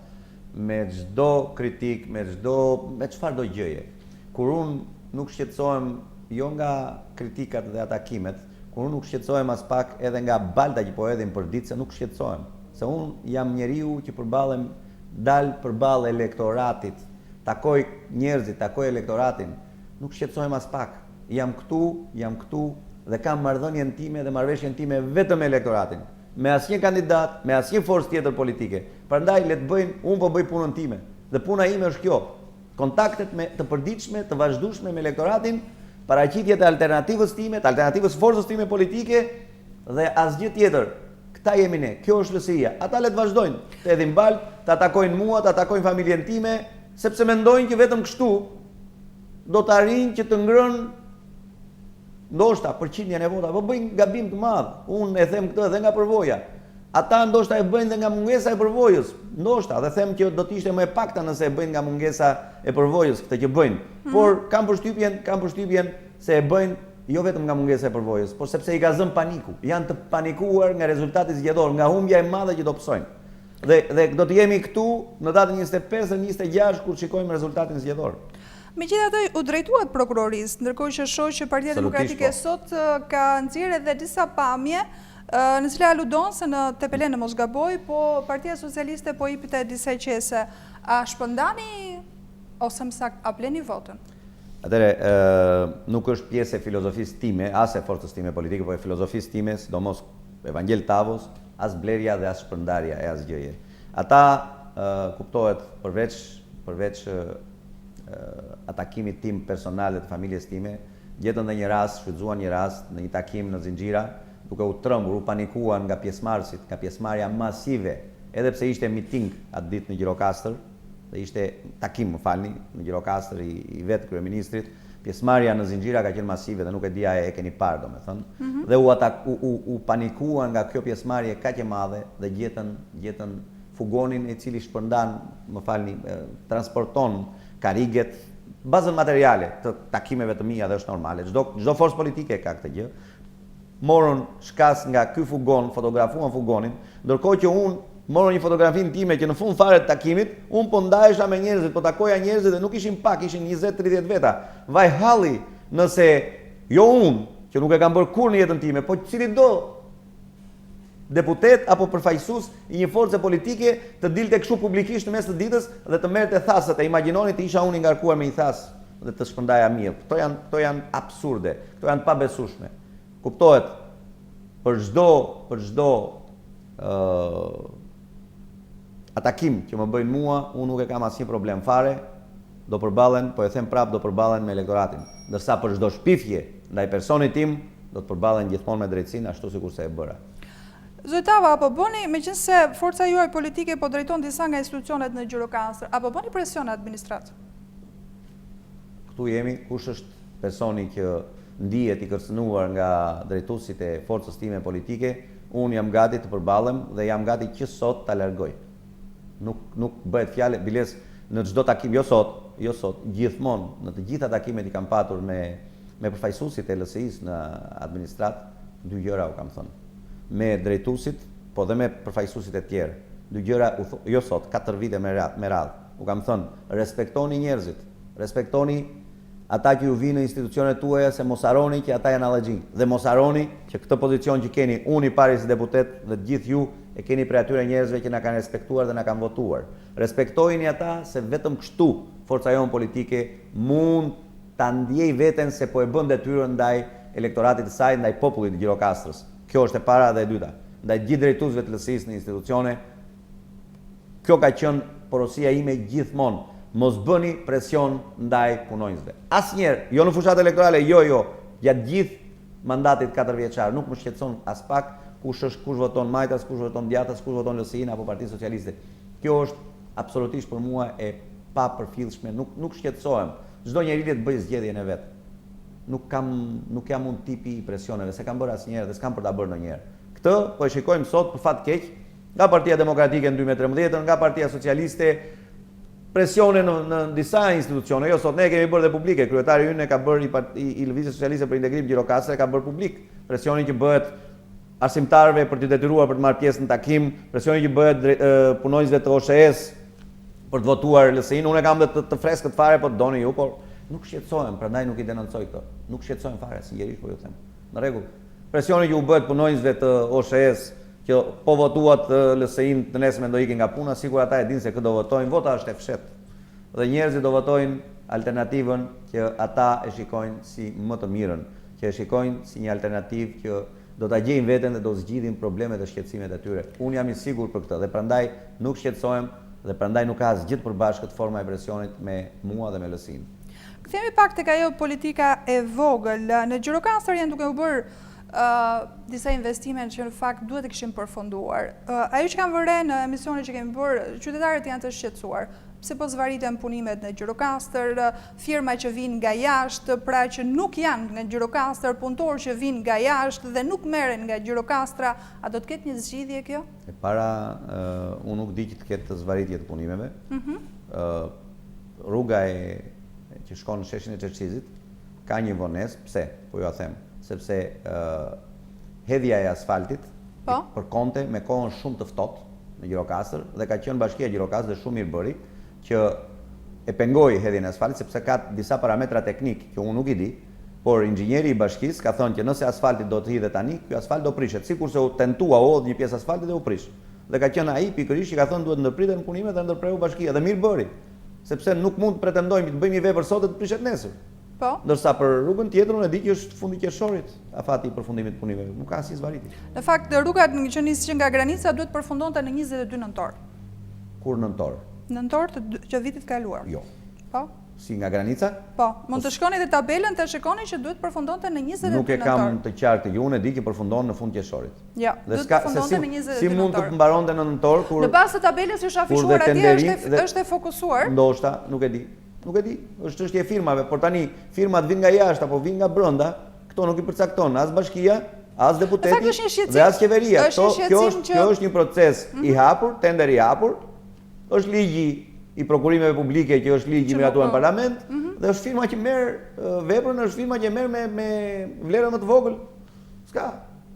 me çdo kritikë, me çdo me çfarëdo gjëje. Kur unë nuk shqetësohem jo nga kritikat dhe atakimet, kur unë nuk shqetësohem aspak edhe nga balta që po hedhin përditë, se nuk shqetësohem. Se unë jam njeriu që përballem, dal përballë elektoratit, takoj njerëzit, takoj elektoratin, nuk shqetësohem aspak. Jam këtu, jam këtu dhe kam marrëdhënien time dhe marrëveshjen time vetëm me elektoratin. Me asnjë kandidat, me asnjë forcë tjetër politike. Prandaj le të bëjnë, unë po bëj punën time. Dhe puna ime është kjo. Kontaktet me të përditshme, të vazhdueshme me elektoratin, paraqitjet e alternativës time, të alternativës së forcës time politike dhe asgjë tjetër. Këta jemi ne, kjo është LSI-ja. Ata le të vazhdojnë të hedhin baltë, të atakojnë mua, të atakojnë familjen time, sepse mendojnë që vetëm kështu do të arrijnë që të ngrënë ndoshta përqindjen e votave, po bëjnë gabim të madh. Unë e them këtë edhe nga përvoja. Ata ndoshta e bëjnë dhe nga mungesa e përvojës, ndoshta, dhe them që do të ishte më e pakta nëse e bëjnë nga mungesa e përvojës këtë që bëjnë. Mm -hmm. Por kam përshtypjen, kam përshtypjen se e bëjnë jo vetëm nga mungesa e përvojës, por sepse i ka zënë paniku. Janë të panikuar nga rezultati zgjedhor, nga humbja e madhe që do pësojnë. Dhe dhe do të jemi këtu në datën 25 dhe 26 kur shikojmë rezultatin zgjedhor. Megjithatë u drejtuat prokurorisë, ndërkohë që shoh që Partia Demokratike po. sot ka nxjerrë edhe disa pamje në të cilat aludon se në Tepelenë në mos gaboj, po Partia Socialiste po jepte disa qese. A shpërndani ose më saktë a bleni votën? Atëherë, nuk është pjesë e filozofisë time, as e forcës time politike, po e filozofisë time, sidomos e Vangjel Tavos, as blerja dhe as shpërndarja e asgjëje. Ata, kuptohet, përveç përveç atakimit tim personal dhe të familjes time, gjetën dhe një rast, shfrytëzuan një rast në një takim në Zinxhira, duke u trembur, u panikuan nga pjesëmarrësit, nga pjesëmarrja masive, edhe pse ishte miting atë ditë në Gjirokastër, dhe ishte takim, më falni, në Gjirokastër i, i vetë kryeministrit, pjesëmarrja në Zinxhira ka qenë masive dhe nuk e di a e keni parë, domethënë, mm -hmm. dhe u atak u, u, u panikuan nga kjo pjesëmarrje kaq e madhe dhe gjetën gjetën fugonin i cili shpërndan, më falni, transporton karriget, bazën materiale të takimeve të mia dhe është normale. Çdo çdo forcë politike ka këtë gjë. Morën shkas nga ky fugon, fotografuan fugonin, ndërkohë që unë morën një fotografinë time që në fund fare të takimit, unë po ndahesha me njerëzit, po takoja njerëzit dhe nuk ishin pak, ishin 20-30 veta. Vaj halli nëse jo unë, që nuk e kam bërë kurrë në jetën time, po cilido deputet apo përfaqësues i një force politike të dilte kështu publikisht në mes të ditës dhe të merrte thasët. E imagjinoni të isha unë i ngarkuar me një thasë dhe të shpërndaja miell. Këto janë këto janë absurde, këto janë të pabesueshme. Kuptohet për çdo për çdo ë atakim që më bëjnë mua, unë nuk e kam asnjë problem fare, do përballen, po e them prapë, do përballen me elektoratin. Ndërsa për çdo shpifje ndaj personit tim, do të përballen gjithmonë me drejtësinë ashtu sikurse e bëra. Zoti Tavo, a po bëni, meqenëse forca juaj politike po drejton disa nga institucionet në Gjirokastër, a po bëni presion në administratë? Këtu jemi, kush është personi që ndihet i kërcënuar nga drejtuesit e forcës time politike, unë jam gati të përballem dhe jam gati që sot ta largoj. Nuk nuk bëhet fjalë, biles në çdo takim, jo sot, jo sot, gjithmonë në të gjitha takimet që kam patur me me përfaqësuesit e LSI-së në administratë, dy gjëra u kam thënë. Me drejtuesit, po dhe me përfaqësuesit e tjerë. Dy gjëra u jo sot, katër vite me radhë, me radhë. U kam thënë, respektoni njerëzit, respektoni ata që ju vijnë në institucionet tuaja se mos harroni që ata janë hallexhinj dhe mos harroni që këtë pozicion që keni unë i pari si deputet dhe të gjithë ju e keni prej atyre njerëzve që na kanë respektuar dhe na kanë votuar. Respektojini ata se vetëm kështu forca jonë politike mund ta ndjejë veten se po e bën detyrën ndaj elektoratit të saj, ndaj popullit të Gjirokastrës. Kjo është e para dhe e dyta. Ndaj të gjithë drejtuesve të LSI-së në institucione, kjo ka qenë porosia ime gjithmonë, mos bëni presion ndaj punonjësve. Asnjëherë, jo në fushatë elektorale, jo, jo, gjatë gjithë mandatit katërvjeçar, nuk më shqetëson aspak kush është, kush voton majtas, kush voton djathtas, kush voton LSI-në apo Partinë Socialiste. Kjo është absolutisht për mua e papërfillshme, nuk nuk shqetësohem. Çdo njeri le të bëjë zgjedhjen e vet. Nuk kam, nuk jam unë tipi i presioneve, s'e kam bërë asnjëherë dhe s'kam për ta bërë ndonjëherë. Këtë po e shikojmë sot për fat keq nga Partia Demokratike në 2013-ën, nga Partia Socialiste, presione në në disa institucione, jo sot ne e kemi bërë dhe publike, kryetari ynë e ka bërë i, i, i Lëvizjes Socialiste për Integrim Gjirokastër e ka bërë publik presionin që bëhet arsimtarëve për t'i detyruar për të marrë pjesë në takim, presioni që bëhet punonjësve të OSHEE-s për të votuar LSI-n, unë e kam dhe të, të freskët fare, po të doni ju, por nuk shqetësohem, prandaj nuk i denoncoj këto. Nuk shqetësohem fare, sinqerisht po ju them. Në rregull. Presioni që u bëhet punonjësve të OSHEE-s që po votuat LSI-n të nesërmen do ikin nga puna, sikur ata e dinë se kë do votojnë, vota është e fshehtë. Dhe njerëzit do votojnë alternativën që ata e shikojnë si më të mirën, që e shikojnë si një alternativë që do ta gjejnë veten dhe do zgjidhin problemet e shqetësimet e tyre. Unë jam i sigurt për këtë dhe prandaj nuk shqetësohem dhe prandaj nuk ka asgjë të përbashkët forma e presionit me mua dhe me LSI-në. Kthehemi pak tek ajo politika e vogël. Në Gjirokastër janë duke u bërë disa investime që në fakt duhet të kishin përfunduar. Ajo që kam vënë re në emisionet që kemi bërë, qytetarët janë të shqetësuar. Pse po zvariten punimet në Gjirokastër, firma që vijnë nga jashtë, pra që nuk janë nga Gjirokastër, punëtorë që vijnë nga jashtë dhe nuk merren nga Gjirokastra, a do të ketë një zgjidhje kjo? E para, unë nuk di që të ketë zvarritje të punimeve. Mhm. Rruga e që shkon në sheshin e Çerçizit ka një vonesë, pse? Po jua them, sepse hedhja e asfaltit po. përkonte me kohën shumë të ftohtë në Gjirokastër dhe ka qenë Bashkia e Gjirokastrës dhe shumë mirë bëri që e pengoi hedhjen e asfaltit sepse ka disa parametra teknikë që unë nuk i di, por inxhinieri i bashkisë ka thënë që nëse asfalti do të hidhet tani, ky asfalt do prishet, sikurse u tentua, u hodh një pjesë asfalti dhe u prish. Dhe ka qenë ai pikërisht që ka thënë duhet ndërpriten punimet dhe ndërpreu bashkia dhe mirë bëri, sepse nuk mund të pretendojmë të bëjmë një vepër sot e të prishet nesër. Po. Ndërsa për rrugën tjetër unë e di që është fundi i qershorit afati i përfundimit të punimeve, nuk ka asnjë zvarritje. Në fakt rruga që nis që nga Granica duhet të përfundonte në 22 nëntor. Kur nëntor? Nëntor të, që vitit të kaluar. Jo. Po. Si nga Granica? Po, mund të shkoni te tabelën të shikoni që duhet përfundonte në 22 nëntor. Nuk e kam të qartë, jo unë e di që përfundon në fund qershorit. Jo, duhet të përfundonte në 22 nëntor. Si mund të mbaronte në nëntor kur Në bazë të tabelës që është afishuar atje është është e fokusuar. Ndoshta, nuk e di. Nuk e di, është çështje e firmave, por tani firmat vijnë nga jashtë apo vijnë nga brenda, këto nuk i përcakton as bashkia, as deputeti dhe as qeveria. Këto, kjo është kjo është një proces i mhm. hapur, tender i hapur. Është ligji i prokurimeve publike që është ligji i miratuar në parlament mhm. dhe është firma që merr veprën, është firma që merr me me vlerën më të vogël. S'ka.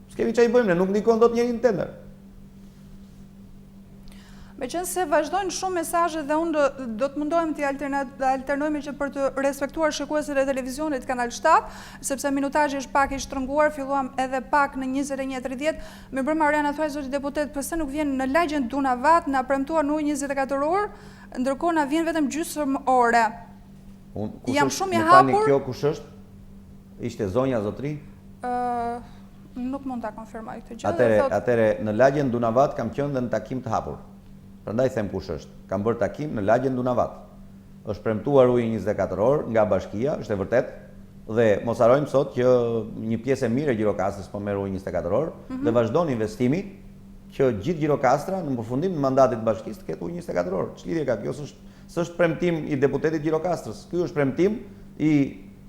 S'kemi ça i bëjmë ne, nuk ndikon dot njeri në tender. Meqenëse vazhdojnë shumë mesazhe dhe unë do të mundohem t'i alternoj me që për të respektuar shikuesit e televizionit Kanal 7, sepse minutazhi është pak i shtrënguar, filluam edhe pak në 21.30. Mirëmbrëma Oriana thuaj zoti deputet, përse nuk vjen në lagjen Dunavat, na premtuan ujë 24 orë, ndërkohë na vjen vetëm gjysmë ore. Jam shumë i hapur. Kjo kush është? Ishte zonja zotri? Nuk mund ta konfirmoj këtë gjë. Atëherë, atëherë në lagjen Dunavat kam qenë dhe në takim të hapur. Prandaj them kush është. Kam bërë takim në lagjen Dunavat. Është premtuar uji 24 orë nga bashkia, është e vërtetë. Dhe mos harrojmë sot që një pjesë e mirë e Gjirokastrës po merr ujë 24 orë mm -hmm. dhe vazhdon investimi që gjithë Gjirokastra në përfundim të mandatit të bashkisë të ketë ujë 24 orë. Ç'lidhje ka kjo? S'është s'është premtim i deputetit Gjirokastrës. Ky është premtim i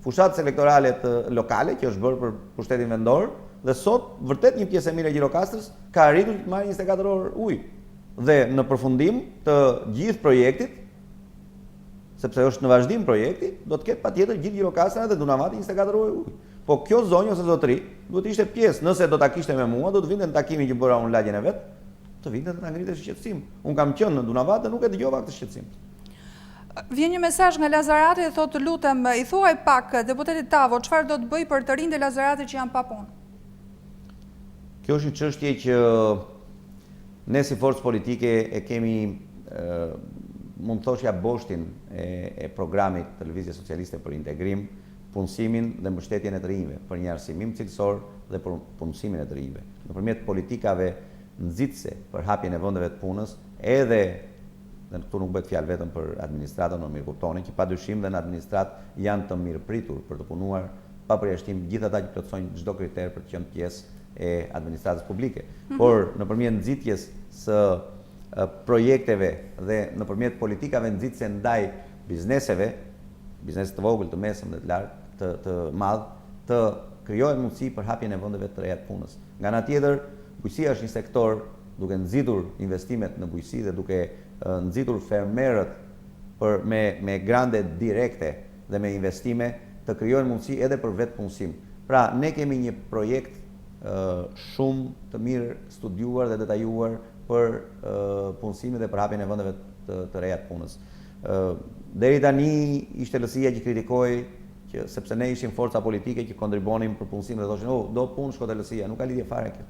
fushatës elektorale të lokale që është bërë për pushtetin vendor dhe sot vërtet një pjesë e mirë e Gjirokastrës ka arritur të marrë 24 orë ujë. Dhe në përfundim të gjithë projektit, sepse është në vazhdim projekti, do të ketë patjetër gjithë Gjirokastra dhe Dunavati 24 orë ujë. Po kjo zonjë ose zotëri duhet të ishte pjesë, nëse do ta kishte me mua, do të vinte në takimin që bëra unë lagjen e vet, të vinte dhe ta ngrinte si shqetësim. Unë kam qenë në Dunavat dhe nuk e dëgjova këtë shqetësim. Vjen një mesazh nga Lazarati dhe thotë të lutem, i thuaj pak deputetit Tavo, çfarë do të bëjë për të rinjtë e Lazaratit që janë pa punë? Kjo është një çështje që ne si forcë politike e kemi mund të thoshja boshtin e, e programit të Lëvizjes Socialiste për integrim, punësimin dhe mbështetjen e të rinjve, për një arsimim cilësor dhe për punësimin e të rinjve. Nëpërmjet politikave nxitëse për hapjen e vendeve të punës, edhe dhe këtu nuk bëhet fjalë vetëm për administratën, më mirëkuptoni, që padyshim dhe në administratë janë të mirëpritur për të punuar pa përjashtim gjithë ata që plotësojnë çdo kriter për të qenë pjesë e administratës publike. Mhm. Por nëpërmjet nxitjes së projekteve dhe nëpërmjet politikave nxitëse ndaj bizneseve, biznesit të vogël, të mesëm dhe të lartë, të të madh, të krijohen mundësi për hapjen e vendeve të reja të punës. Nga ana tjetër, bujqësia është një sektor duke nxitur investimet në bujqësi dhe duke nxitur fermerët për me me grante direkte dhe me investime të krijojnë mundësi edhe për vetëpunësim. Pra, ne kemi një projekt shumë të mirë studiuar dhe detajuar për punësimin dhe për hapjen e vendeve të, të reja të punës. Deri tani ishte LSI-ja që kritikohej që sepse ne ishim forca politike që kontribuonim për punësim dhe thoshin, "Oh, do punë shko te LSI-ja", nuk ka lidhje fare kjo.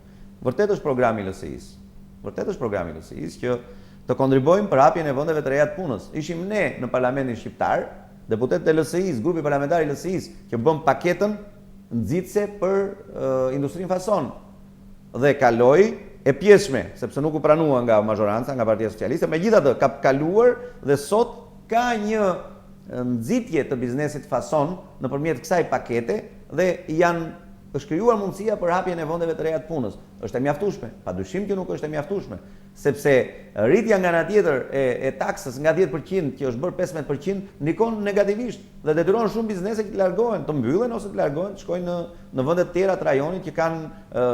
Vërtet është programi i LSI-së. Vërtet është programi i LSI-së që të kontribuojmë për hapjen e vendeve të reja të punës. Ishim ne në parlamentin shqiptar, deputetët e LSI-së, grupi parlamentar i LSI-së që bëmë paketën nxitëse për uh, industrinë fason dhe kaloi e pjesshme, sepse nuk u pranua nga mazhoranca, nga Partia Socialiste, megjithatë ka kaluar dhe sot ka një nxitje të biznesit fason nëpërmjet kësaj pakete dhe janë është krijuar mundësia për hapjen e vendeve të reja të punës. Është e mjaftueshme? Padyshim që nuk është e mjaftueshme, sepse rritja nga ana tjetër e, e taksës nga 10% që është bërë 15% ndikon negativisht dhe detyron shumë biznese që të largohen, të mbyllen ose të largohen, të shkojnë në në vende të tjera të rajonit që kanë ë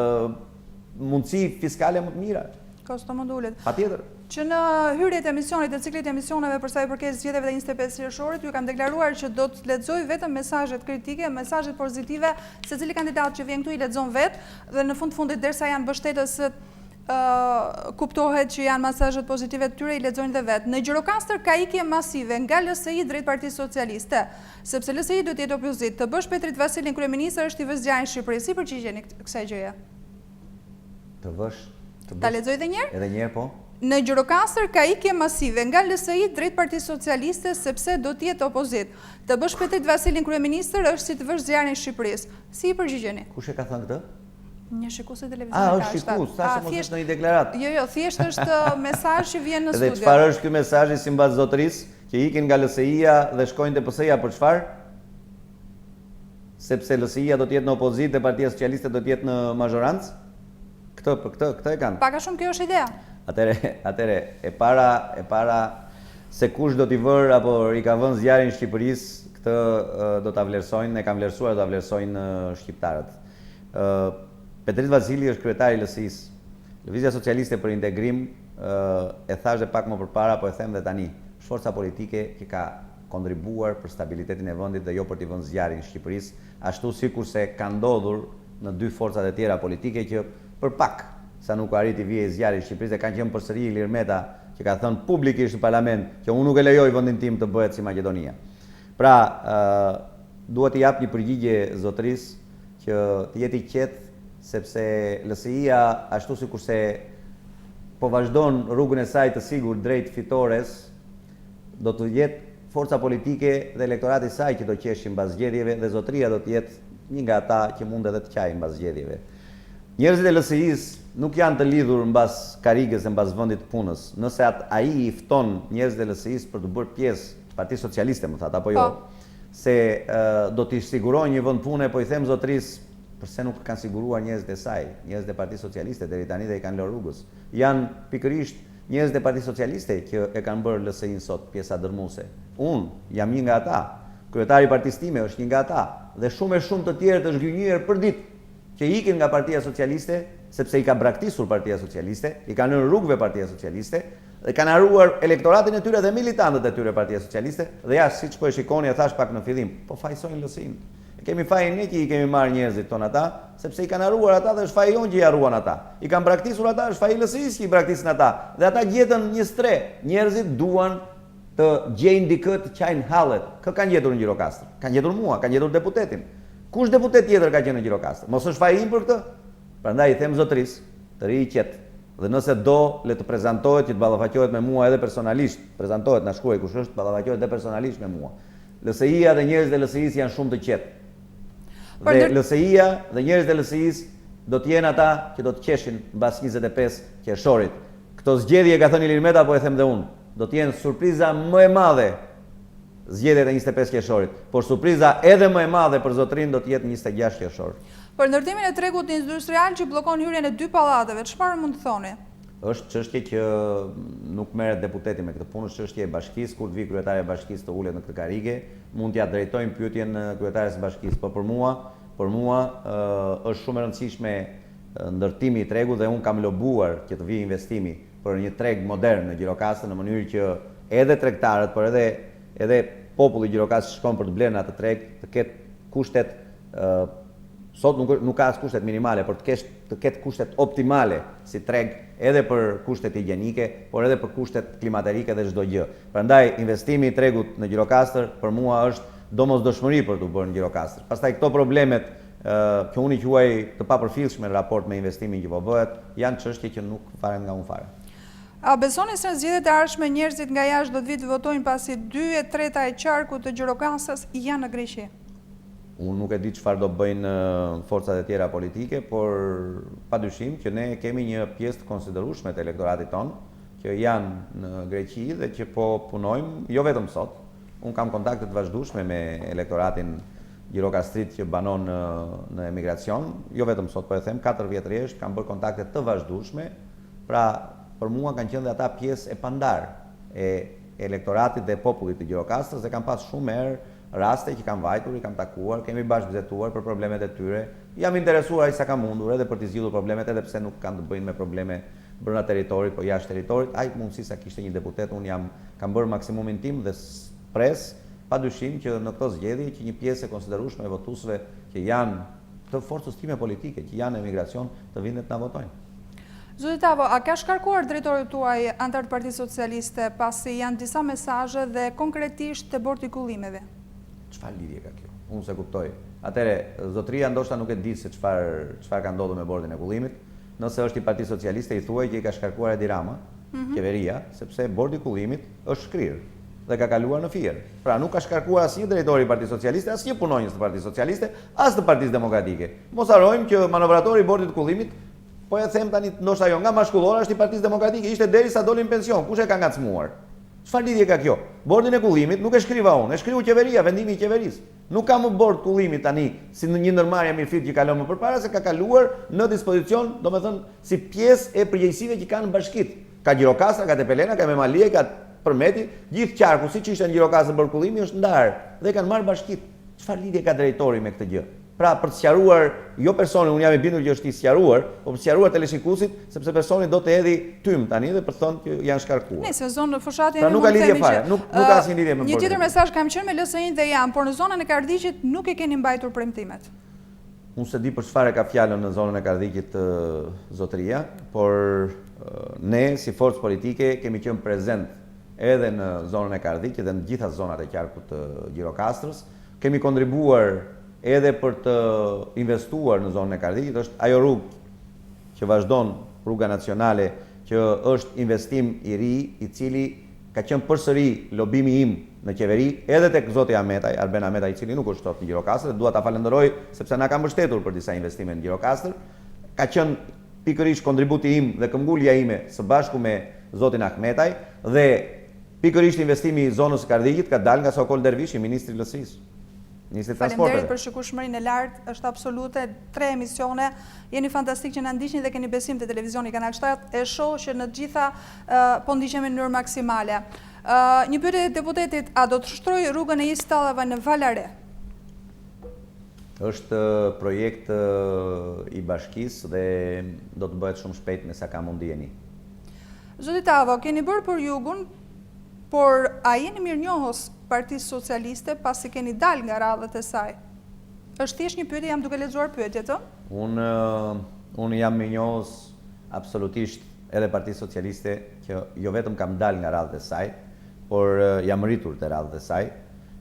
mundësi fiskale më të mira. Kosto më të ulët. Patjetër. Që në hyrje të emisionit të ciklit të emisioneve për sa i përket zgjedhjeve të 25 qershorit, ju kam deklaruar që do të lexoj vetëm mesazhet kritike, mesazhet pozitive, secili kandidat që vjen këtu i lexon vetë dhe në fund të fundit derisa janë mbështetës kuptohet që janë mesazhet pozitive të tyre i lexojnë dhe vetë. Në Gjirokastër ka ikje masive nga LSI drejt Partisë Socialiste, sepse LSI do të jetë opozitë. Të bësh Petrit Vasilin kryeministër është t'i vësh zjarrin Shqipërisë. Si përgjigjeni kësaj gjëje? Të vësh, të bësh. Ta lexoj edhe një herë? Edhe një herë po. Në Gjirokastër ka ikje masive nga LSI drejt Partisë Socialiste sepse do të jetë opozitë. Të bësh Petrit Vasilin kryeministër është si të vësh zjarrin Shqipërisë. Si i përgjigjeni? Kush e ka thënë këtë? Një shikues i televizionit. A, është shikues, thashë mos është ndonjë deklaratë. Jo, jo, thjesht është mesazh që vjen në studio. Dhe çfarë është ky mesazhi simbas zotërisë që ikin nga LSI-ja dhe shkojnë te PS-ja për çfarë? Sepse LSI-ja do të jetë në opozitë dhe Partia Socialiste do të jetë në mazhorancë? Këtë, për këtë, këtë e kanë. Pak a shumë kjo është ideja. Atëre, atëre, e para, e para se kush do t'i vërë apo i ka vënë zjarrin Shqipërisë, këtë do ta vlerësojnë, e kanë vlerësuar do ta vlerësojnë shqiptarët. Petrit Vasili është kryetar i LSI-së. Lëvizja Socialiste për Integrim, e thashë dhe pak më përpara, po e them dhe tani, është forca politike që ka kontribuar për stabilitetin e vendit dhe jo për t'i vënë zjarrin Shqipërisë, ashtu sikurse ka ndodhur në dy forcat e tjera politike që për pak sa nuk u arrit t'i vihej zjarri Shqipërisë dhe kanë qenë përsëri Ilir Meta që ka thënë publikisht në parlament që unë nuk e lejoj vendin tim të bëhet si Maqedonia. Pra, dua t'i jap një përgjigje zotërisë që të jetë i qetë sepse LSI-ja ashtu sikurse po vazhdon rrugën e saj të sigurt drejt fitores, do të jetë forca politike dhe elektorati i saj që do qeshin mbas zgjedhjeve dhe zotëria do të jetë një nga ata që mund edhe të qajë mbas zgjedhjeve. Njerëzit e LSI-së nuk janë të lidhur mbas karrigës dhe mbas vendit të punës. Nëse atë ai i fton njerëzit e LSI-së për t'u bërë pjesë të Partisë Socialiste, më thatë, apo jo? Po. Se do t'i sigurojnë një vend pune, po i them zotërisë, përse nuk kanë siguruar njerëzit e saj, njerëzit e Partisë Socialiste deri tani dhe i kanë lënë rrugës. Janë pikërisht njerëzit e Partisë Socialiste që e kanë bërë LSI-në sot pjesa dërrmuese. Unë jam një nga ata. Kryetari i partisë time është një nga ata dhe shumë e shumë të tjerë të zhgënjyer përditë që ikin nga Partia Socialiste sepse i ka braktisur Partia Socialiste, i ka lënë rrugëve Partia Socialiste dhe kanë harruar elektoratin e tyre dhe militantët e tyre Partia Socialiste dhe ja siç po e shikoni e thashë pak në fillim, po fajësojnë LSI-në. E kemi fajin ne që i kemi marrë njerëzit thonë ata, sepse i kanë harruar ata dhe është faji jonë që i harruan ata. I kanë braktisur ata, është faji i LSI-së që i braktisën ata. Dhe ata gjetën një strehë. Njerëzit duan të gjejnë dikë të qajnë hallet. Kë kanë gjetur në Gjirokastër? Kanë gjetur mua, kanë gjetur deputetin. Kush deputet tjetër ka qenë në Gjirokastër? Mos është faji im për këtë? Prandaj i them zotërisë, të rrijë i qetë. Dhe nëse do, le të prezantohet që të ballafaqohet me mua edhe personalisht. Prezantohet, na shkruaj kush është, ballafaqohet edhe personalisht me mua. LSI-ja dhe njerëzit e LSI-së janë shumë të qetë. Dhe LSI-ja dhe njerëzit e LSI-së do të jenë ata që do të qeshin mbas 25 qershorit. Këto zgjedhje ka thënë Ilir Meta, po e them dhe unë, do të jenë surpriza më e madhe zgjedhjet e 25 qershorit, por surpriza edhe më e madhe për zotërinë do të jetë 26 qershor. Për ndërtimin e tregut industrial që bllokon hyrjen e dy pallateve, çfarë mund të thoni? Është çështje që nuk merret deputeti me këtë punë, është çështje e bashkisë, kur të vijë kryetarja e bashkisë të ulet në këtë karrige, mund t'ia drejtojmë pyetjen kryetares së bashkisë, por për mua Për mua është shumë e rëndësishme ndërtimi i tregut dhe unë kam lobuar që të vijë investimi për një treg modern në Gjirokastër në mënyrë që edhe tregtarët, por edhe edhe populli i Gjirokastrës që shkon për të blerë në atë treg të ketë kushtet sot nuk nuk ka as kushtet minimale, por të kesh të ketë kushtet optimale si treg edhe për kushtet higjienike, por edhe për kushtet klimaterike dhe çdo gjë. Prandaj investimi i tregut në Gjirokastër për mua është domosdoshmëri për t'u bërë në Gjirokastër. Pastaj këto problemet që unë i quaj të papërfillshme në raport me investimin që po bëhet, janë çështje që nuk varen nga unë fare. A besoni se në zgjedhjet e ardhshme njerëzit nga jashtë do të vijnë të votojnë pasi 2/3 e qarkut të Gjirokastrës janë në Greqi? Unë nuk e di çfarë do bëjnë forcat e tjera politike, por padyshim që ne kemi një pjesë të konsiderueshme të elektoratit tonë që janë në Greqi dhe që po punojmë jo vetëm sot. Unë kam kontakte të vazhdueshme me elektoratin gjirokastrit që banon në në emigracion, jo vetëm sot po e them, 4 vjet rresht kam bërë kontakte të vazhdueshme, pra për mua kanë qenë dhe ata pjesë e pandarë e elektoratit dhe popullit të Gjirokastrës dhe kam pas shumë herë raste që kam vajtur, i kam takuar, kemi bashkëbiseduar për problemet e tyre, jam interesuar aq sa kam mundur edhe për t'i zgjidhur problemet edhe pse nuk kanë të bëjnë me probleme brenda territorit, po jashtë territorit, aq mundësi sa kishte një deputet, unë jam kam bërë maksimumin tim dhe pres padyshim që në këto zgjedhje që një pjesë e konsiderueshme e votuesve që janë të forcës time politike, që janë në emigracion, të vinë dhe të na votojnë. Zoti Tavo, a ka shkarkuar drejtori tuaj anëtarë të Partisë Socialiste pasi janë disa mesazhe dhe konkretisht te Bordi i Kullimeve? Çfarë lidhje ka kjo? Unë s'e kuptoj. Atëherë, zotëria ndoshta nuk e di se çfarë çfarë ka ndodhur me Bordin e Kullimit. Nëse është i Partisë Socialiste i thuaj që i ka shkarkuar Edi Rama, qeveria, sepse Bordi i Kullimit është shkrirë dhe ka kaluar në Fier. Pra nuk ka shkarkuar asnjë drejtor i Partisë Socialiste, asnjë punonjës të Partisë Socialiste, as të Partisë Demokratike. Mos harrojmë që manovratori i Bordit të Kullimit Po e them tani, ndoshta jo, nga mashkullora është i Partisë Demokratike, ishte deri sa doli në pension, kush e ka ngacmuar? Çfarë lidhje ka kjo? Bordin e kullimit nuk e shkriva unë, e shkriu qeveria, vendimi i qeverisë. Nuk ka më bord kullimi tani si në një ndërmarrje mirëfilltë që kalon më përpara se ka kaluar në dispozicion, domethënë si pjesë e përgjegjësive që kanë bashkitë. Ka Gjirokastra, ka Tepelena, ka Memaliaj, ka Përmeti, gjithë qarku siç ishte në Gjirokastër bord kullimi është ndarë dhe e kanë marrë bashkitë. Çfarë lidhje ka drejtori me këtë gjë? Pra, për të sqaruar, jo personin, unë jam i bindur që është i sqaruar, po për të sqaruar teleshikuesit, sepse personi do të hedhi tym tani dhe për të thënë që janë shkarkuar. Nëse zonë fushatë Pra nuk ka lidhje fare, nuk nuk ka asnjë lidhje me Një tjetër mesazh kam qenë me LSI-n dhe jam, por në zonën e Kardhiqit nuk i keni mbajtur premtimet. Unë s'e di për çfarë e ka fjalën në zonën e Kardhiqit zotëria, por ne si forcë politike kemi qenë prezent edhe në zonën e Kardhiqit dhe në të gjitha zonat e qarkut të Gjirokastrës. Kemi kontribuar edhe për të investuar në zonën e Kardhiqit, është ajo rrugë që vazhdon, rruga nacionale, që është investim i ri, i cili ka qenë përsëri lobimi im në qeveri, edhe tek zoti Ahmetaj, Arben Ahmetaj, i cili nuk është sot në Gjirokastër, dhe dua ta falënderoj sepse na ka mbështetur për disa investime në Gjirokastër, ka qenë pikërisht kontributi im dhe këmbgulja ime së bashku me zotin Ahmetaj dhe Pikërisht investimi i zonës së Kardhiqit ka dalë nga Sokol Dervishi, ministri i LSI-së. Ministri i Transporteve. Faleminderit për shikueshmërinë e lartë, është absolute, tre emisione, jeni fantastik që na ndiqni dhe keni besim te televizioni Kanal 7, e shoh që në të gjitha po ndiqemi në mënyrë maksimale. Një pyetje e deputetit, a do të shtrojë rrugën e Isë Tallava në Valare? Është projekt i bashkisë dhe do të bëhet shumë shpejt me sa kam unë dijeni. Zoti Tavo, keni bërë për Jugun, por a jeni mirënjohës Partisë Socialiste pasi keni dalë nga radhët e saj? Është thjesht një pyetje, jam duke lexuar pyetjet, ë? Unë unë jam mirënjohës absolutisht edhe Partisë Socialiste që jo vetëm kam dalë nga radhët e saj, por jam rritur te radhët e saj.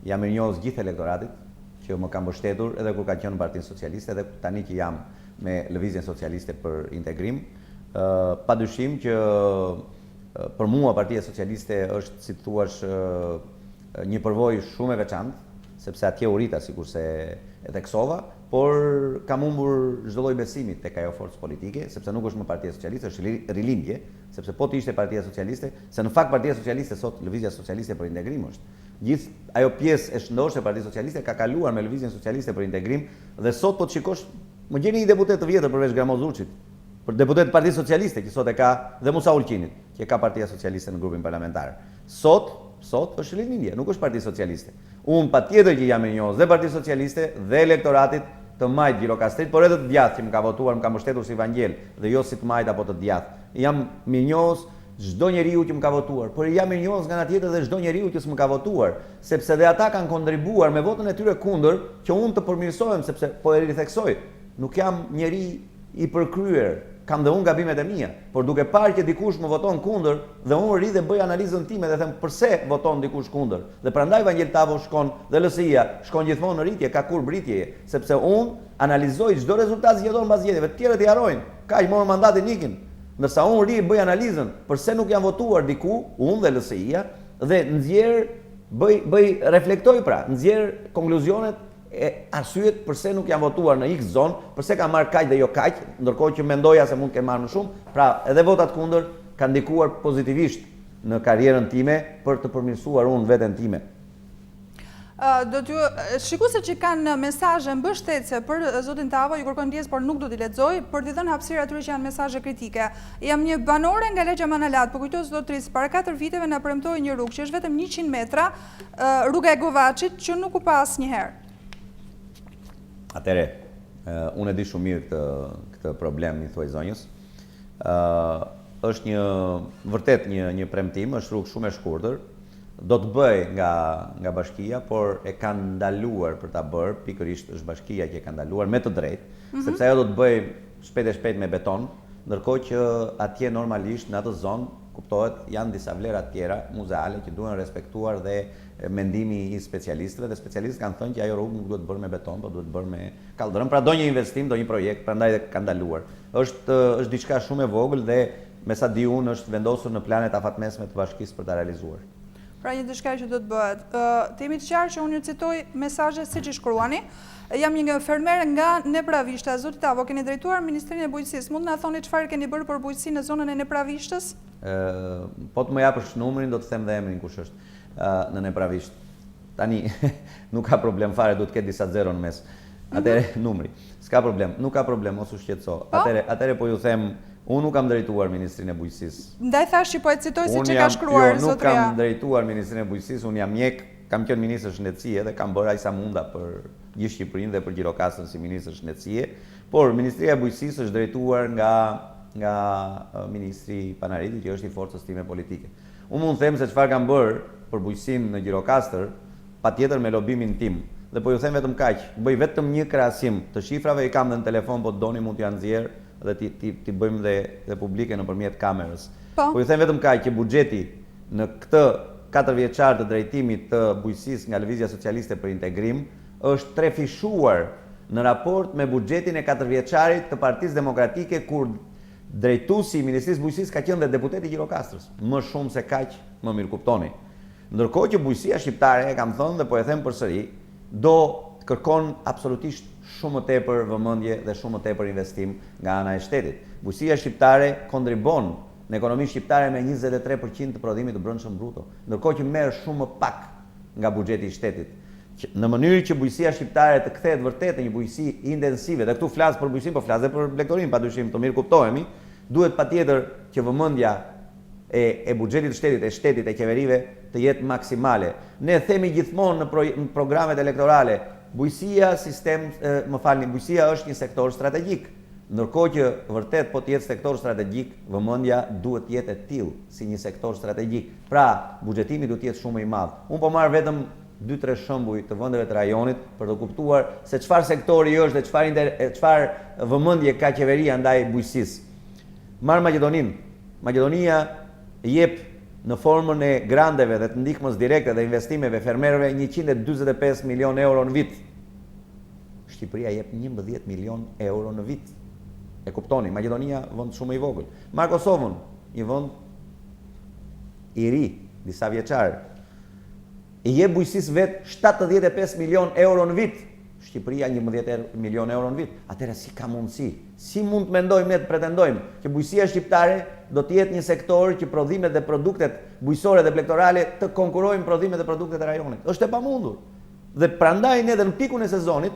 Jam mirënjohës gjithë elektoratit që më ka mbështetur edhe kur kam qenë në Partinë Socialiste edhe tani që jam me Lëvizjen Socialiste për Integrim. Padyshim që për mua Partia Socialiste është, si të thuash, një përvojë shumë e veçantë, sepse atje u rrita sikurse e theksova, por kam humbur çdo lloj besimi tek ajo forcë politike, sepse nuk është më Partia Socialiste, është rilindje, sepse po të ishte Partia Socialiste, se në fakt Partia Socialiste sot Lëvizja Socialiste për Integrim është. Gjithë ajo pjesë e shëndoshë e Partisë Socialiste ka kaluar me Lëvizjen Socialiste për Integrim dhe sot po të shikosh, më gjeni një deputet të vjetër përveç Gramoz Ruçit, Për deputet të Partisë Socialiste që sot e ka dhe Musa Ulqinit, që e ka Partia Socialiste në grupin parlamentar. Sot, sot është Rilindje, nuk është Parti Socialiste. Unë patjetër që jam mirënjohës dhe Partisë Socialiste dhe elektoratit të majtë gjirokastrit, por edhe të djathtë që më ka votuar, më ka mbështetur si Vangjel dhe jo si të majtë apo të djathtë. Jam mirënjohës çdo njeriu që më ka votuar, por i jam mirënjohës nga ana tjetër dhe çdo njeriu që s'më ka votuar, sepse dhe ata kanë kontribuar me votën e tyre kundër që unë të përmirësohem, sepse po e ritheksoj, nuk jam njeri i përkryer, kam dhe unë gabimet e mia, por duke parë që dikush më voton kundër dhe unë rri dhe bëj analizën time dhe them përse voton dikush kundër dhe prandaj Vangjel Tavo shkon dhe LSI-ja shkon gjithmonë në rritje, ka kurbë rritjeje, sepse unë analizoj çdo rezultat zgjedhor mbas zgjedhjeve, të tjerët i harrojnë, kaq morën mandatin ikin, ndërsa unë rri e bëj analizën përse nuk jam votuar diku, unë dhe LSI-ja dhe nxjerr bëj bëj reflektoj pra, nxjerr konkluzionet e arsyet përse nuk jam votuar në X zonë, përse kam marrë kaq dhe jo kaq, ndërkohë që mendoja se mund të kem marrë më shumë, pra edhe votat kundër kanë ndikuar pozitivisht në karrierën time për të përmirësuar unë veten time. Do t'ju shikuesit që kanë mesazhe mbështetëse për zotin Tavo, ju kërkoj ndjesë, por nuk do t'i lexoj, për t'i dhënë hapësirë atyre që janë mesazhe kritike. Jam një banore nga lagja Manalat, po kujtoj zotërisë, para 4 viteve na premtoi një rrugë që është vetëm 100 metra, Rruga e Govaçit që nuk u pa asnjëherë. Atëherë, unë e di shumë mirë këtë këtë problem, i thuaj zonjës. Ë është një vërtet një një premtim, është rrugë shumë e shkurtër. Do të bëhej nga nga bashkia, por e kanë ndaluar për ta bërë, pikërisht është bashkia që e ka ndaluar me të drejtë, mm -hmm. sepse ajo do të bëhej shpejt e shpejt me beton, ndërkohë që atje normalisht në atë zonë kuptohet, janë disa vlera të tjera muzeale që duhen respektuar dhe mendimi i specialistëve dhe specialistët kanë thënë që ajo rrugë nuk duhet bërë me beton, por duhet bërë me kalldrëm. Pra do një investim, do një projekt, prandaj dhe kanë ndaluar. Është është diçka shumë e vogël dhe me sa di unë është vendosur në planet afatmesme të bashkisë për ta realizuar. Pra një diçka që do të bëhet. Të jemi të qartë që unë ju citoj mesazhe siç i shkruani. Jam një fermer nga Nepravishta. Zoti Tavo, keni drejtuar Ministrinë e Bujqësisë. Mund të na thoni çfarë keni bërë për bujqësinë në zonën e Nepravishtës? Po të më japësh numrin, do të them dhe emrin kush është në Nepravisht. Tani, nuk ka problem fare, duhet të ketë disa zero në mes. Mhm. Atëherë, numri. S'ka problem, nuk ka problem, mos u shqetëso. Po? Atëherë, atëherë po ju them, unë nuk kam drejtuar Ministrinë e Bujqësisë. Ndaj thashë që po e citoj siç e ka shkruar zotëria. Jo, nuk kam drejtuar Ministrinë e Bujqësisë, unë jam mjek, kam qenë ministër shëndetësie dhe kam bërë aq sa munda për gjithë Shqipërinë dhe për Gjirokastrën si ministër shëndetësie, por Ministria e Bujqësisë është drejtuar nga nga ministri Panariti që është i forcës time politike. Unë mund të them se çfarë kam bërë për bujqësinë në Gjirokastër, patjetër me lobimin tim. Dhe po ju them vetëm kaq, bëj vetëm një krahasim të shifrave, i kam dhe në telefon po të doni mund t'jua nxjerr dhe t'i t'i t'i bëjmë dhe dhe publike nëpërmjet kamerës. Po. Po ju them vetëm kaq që buxheti në këtë katërvjeçar të drejtimit të bujqësisë nga Lëvizja Socialiste për Integrim është trefishuar në raport me buxhetin e katërvjeçarit të Partisë Demokratike kur drejtuesi i Ministrisë së Bujqësisë ka qenë dhe deputet i Gjirokastrës. Më shumë se kaq më mirëkuptoni. Ndërkohë që bujqësia shqiptare, e kam thënë dhe po e them përsëri, do kërkon absolutisht shumë më tepër vëmendje dhe shumë më tepër investim nga ana e shtetit. Bujqësia shqiptare kontribon në ekonominë shqiptare me 23% të prodhimit të brendshëm bruto, ndërkohë që merr shumë më pak nga buxheti i shtetit. Në mënyrë që bujqësia shqiptare të kthehet vërtet në një bujqësi intensive, dhe këtu flas për bujqësinë, po flas dhe për blegtorinë, padyshim të mirëkuptohemi, duhet patjetër që vëmendja e e buxhetit të shtetit, e shtetit, e qeverive të jetë maksimale. Ne themi gjithmonë në, pro, në programet elektorale, bujqësia sistem, e, më falni, bujqësia është një sektor strategjik. Ndërkohë që vërtet po të jetë sektor strategjik, vëmendja duhet të jetë e tillë si një sektor strategjik. Pra, buxhetimi duhet të jetë shumë më i madh. Unë po marr vetëm dy-tre shembuj të vendeve të rajonit për të kuptuar se çfarë sektori është dhe çfarë çfarë vëmendje ka qeveria ndaj bujqësisë. Marr Maqedoninë. Maqedonia jep në formën e granteve dhe të ndihmës direkte dhe investimeve fermerëve 145 milionë euro në vit. Shqipëria jep 11 milionë euro në vit. E kuptoni, Maqedonia vend shumë më i vogël. Marr Kosovën, një vend i ri, disa vjeçar. I jep bujqësisë vet 75 milionë euro në vit. Shqipëria 11 milionë euro në vit. Atëherë si ka mundësi? Si mund të mendojmë ne të pretendojmë që bujqësia shqiptare do të jetë një sektor që prodhimet dhe produktet bujqësore dhe blegtorale të konkurrojnë prodhimet dhe produktet e rajonit? Është e pamundur. Dhe prandaj ne dhe në pikun e sezonit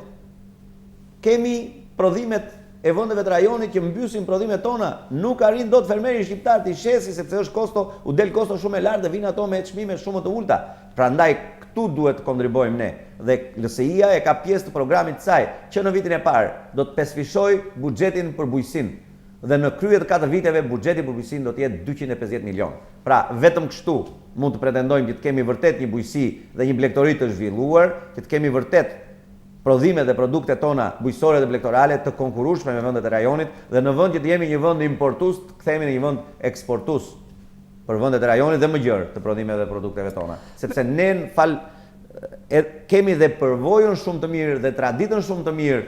kemi prodhimet e vendeve të rajonit që mbysin prodhimet tona. Nuk arrin dot fermeri shqiptar t'i shesi sepse është kosto, u del kosto shumë e lartë dhe vijnë ato me çmime shumë më të ulëta. Prandaj këtu. Këtu duhet të kontribuojmë ne. Dhe LSI-ja e ka pjesë të programit të saj, që në vitin e parë do të pesëfishojë buxhetin për bujqësinë. Dhe në krye të katër viteve buxheti për bujqësinë do të jetë 250 milionë. Pra, vetëm kështu mund të pretendojmë që të kemi vërtet një bujqësi dhe një blegtori të zhvilluar, që të kemi vërtet prodhimet dhe produktet tona bujqësore dhe blegtorale të konkurrueshme me vendet e rajonit dhe në vend që të jemi një vend importues, të kthehemi në një vend eksportues për vendet e rajonit dhe më gjerë të prodhimeve dhe produkteve tona. Sepse ne fal e, kemi dhe përvojën shumë të mirë dhe traditën shumë të mirë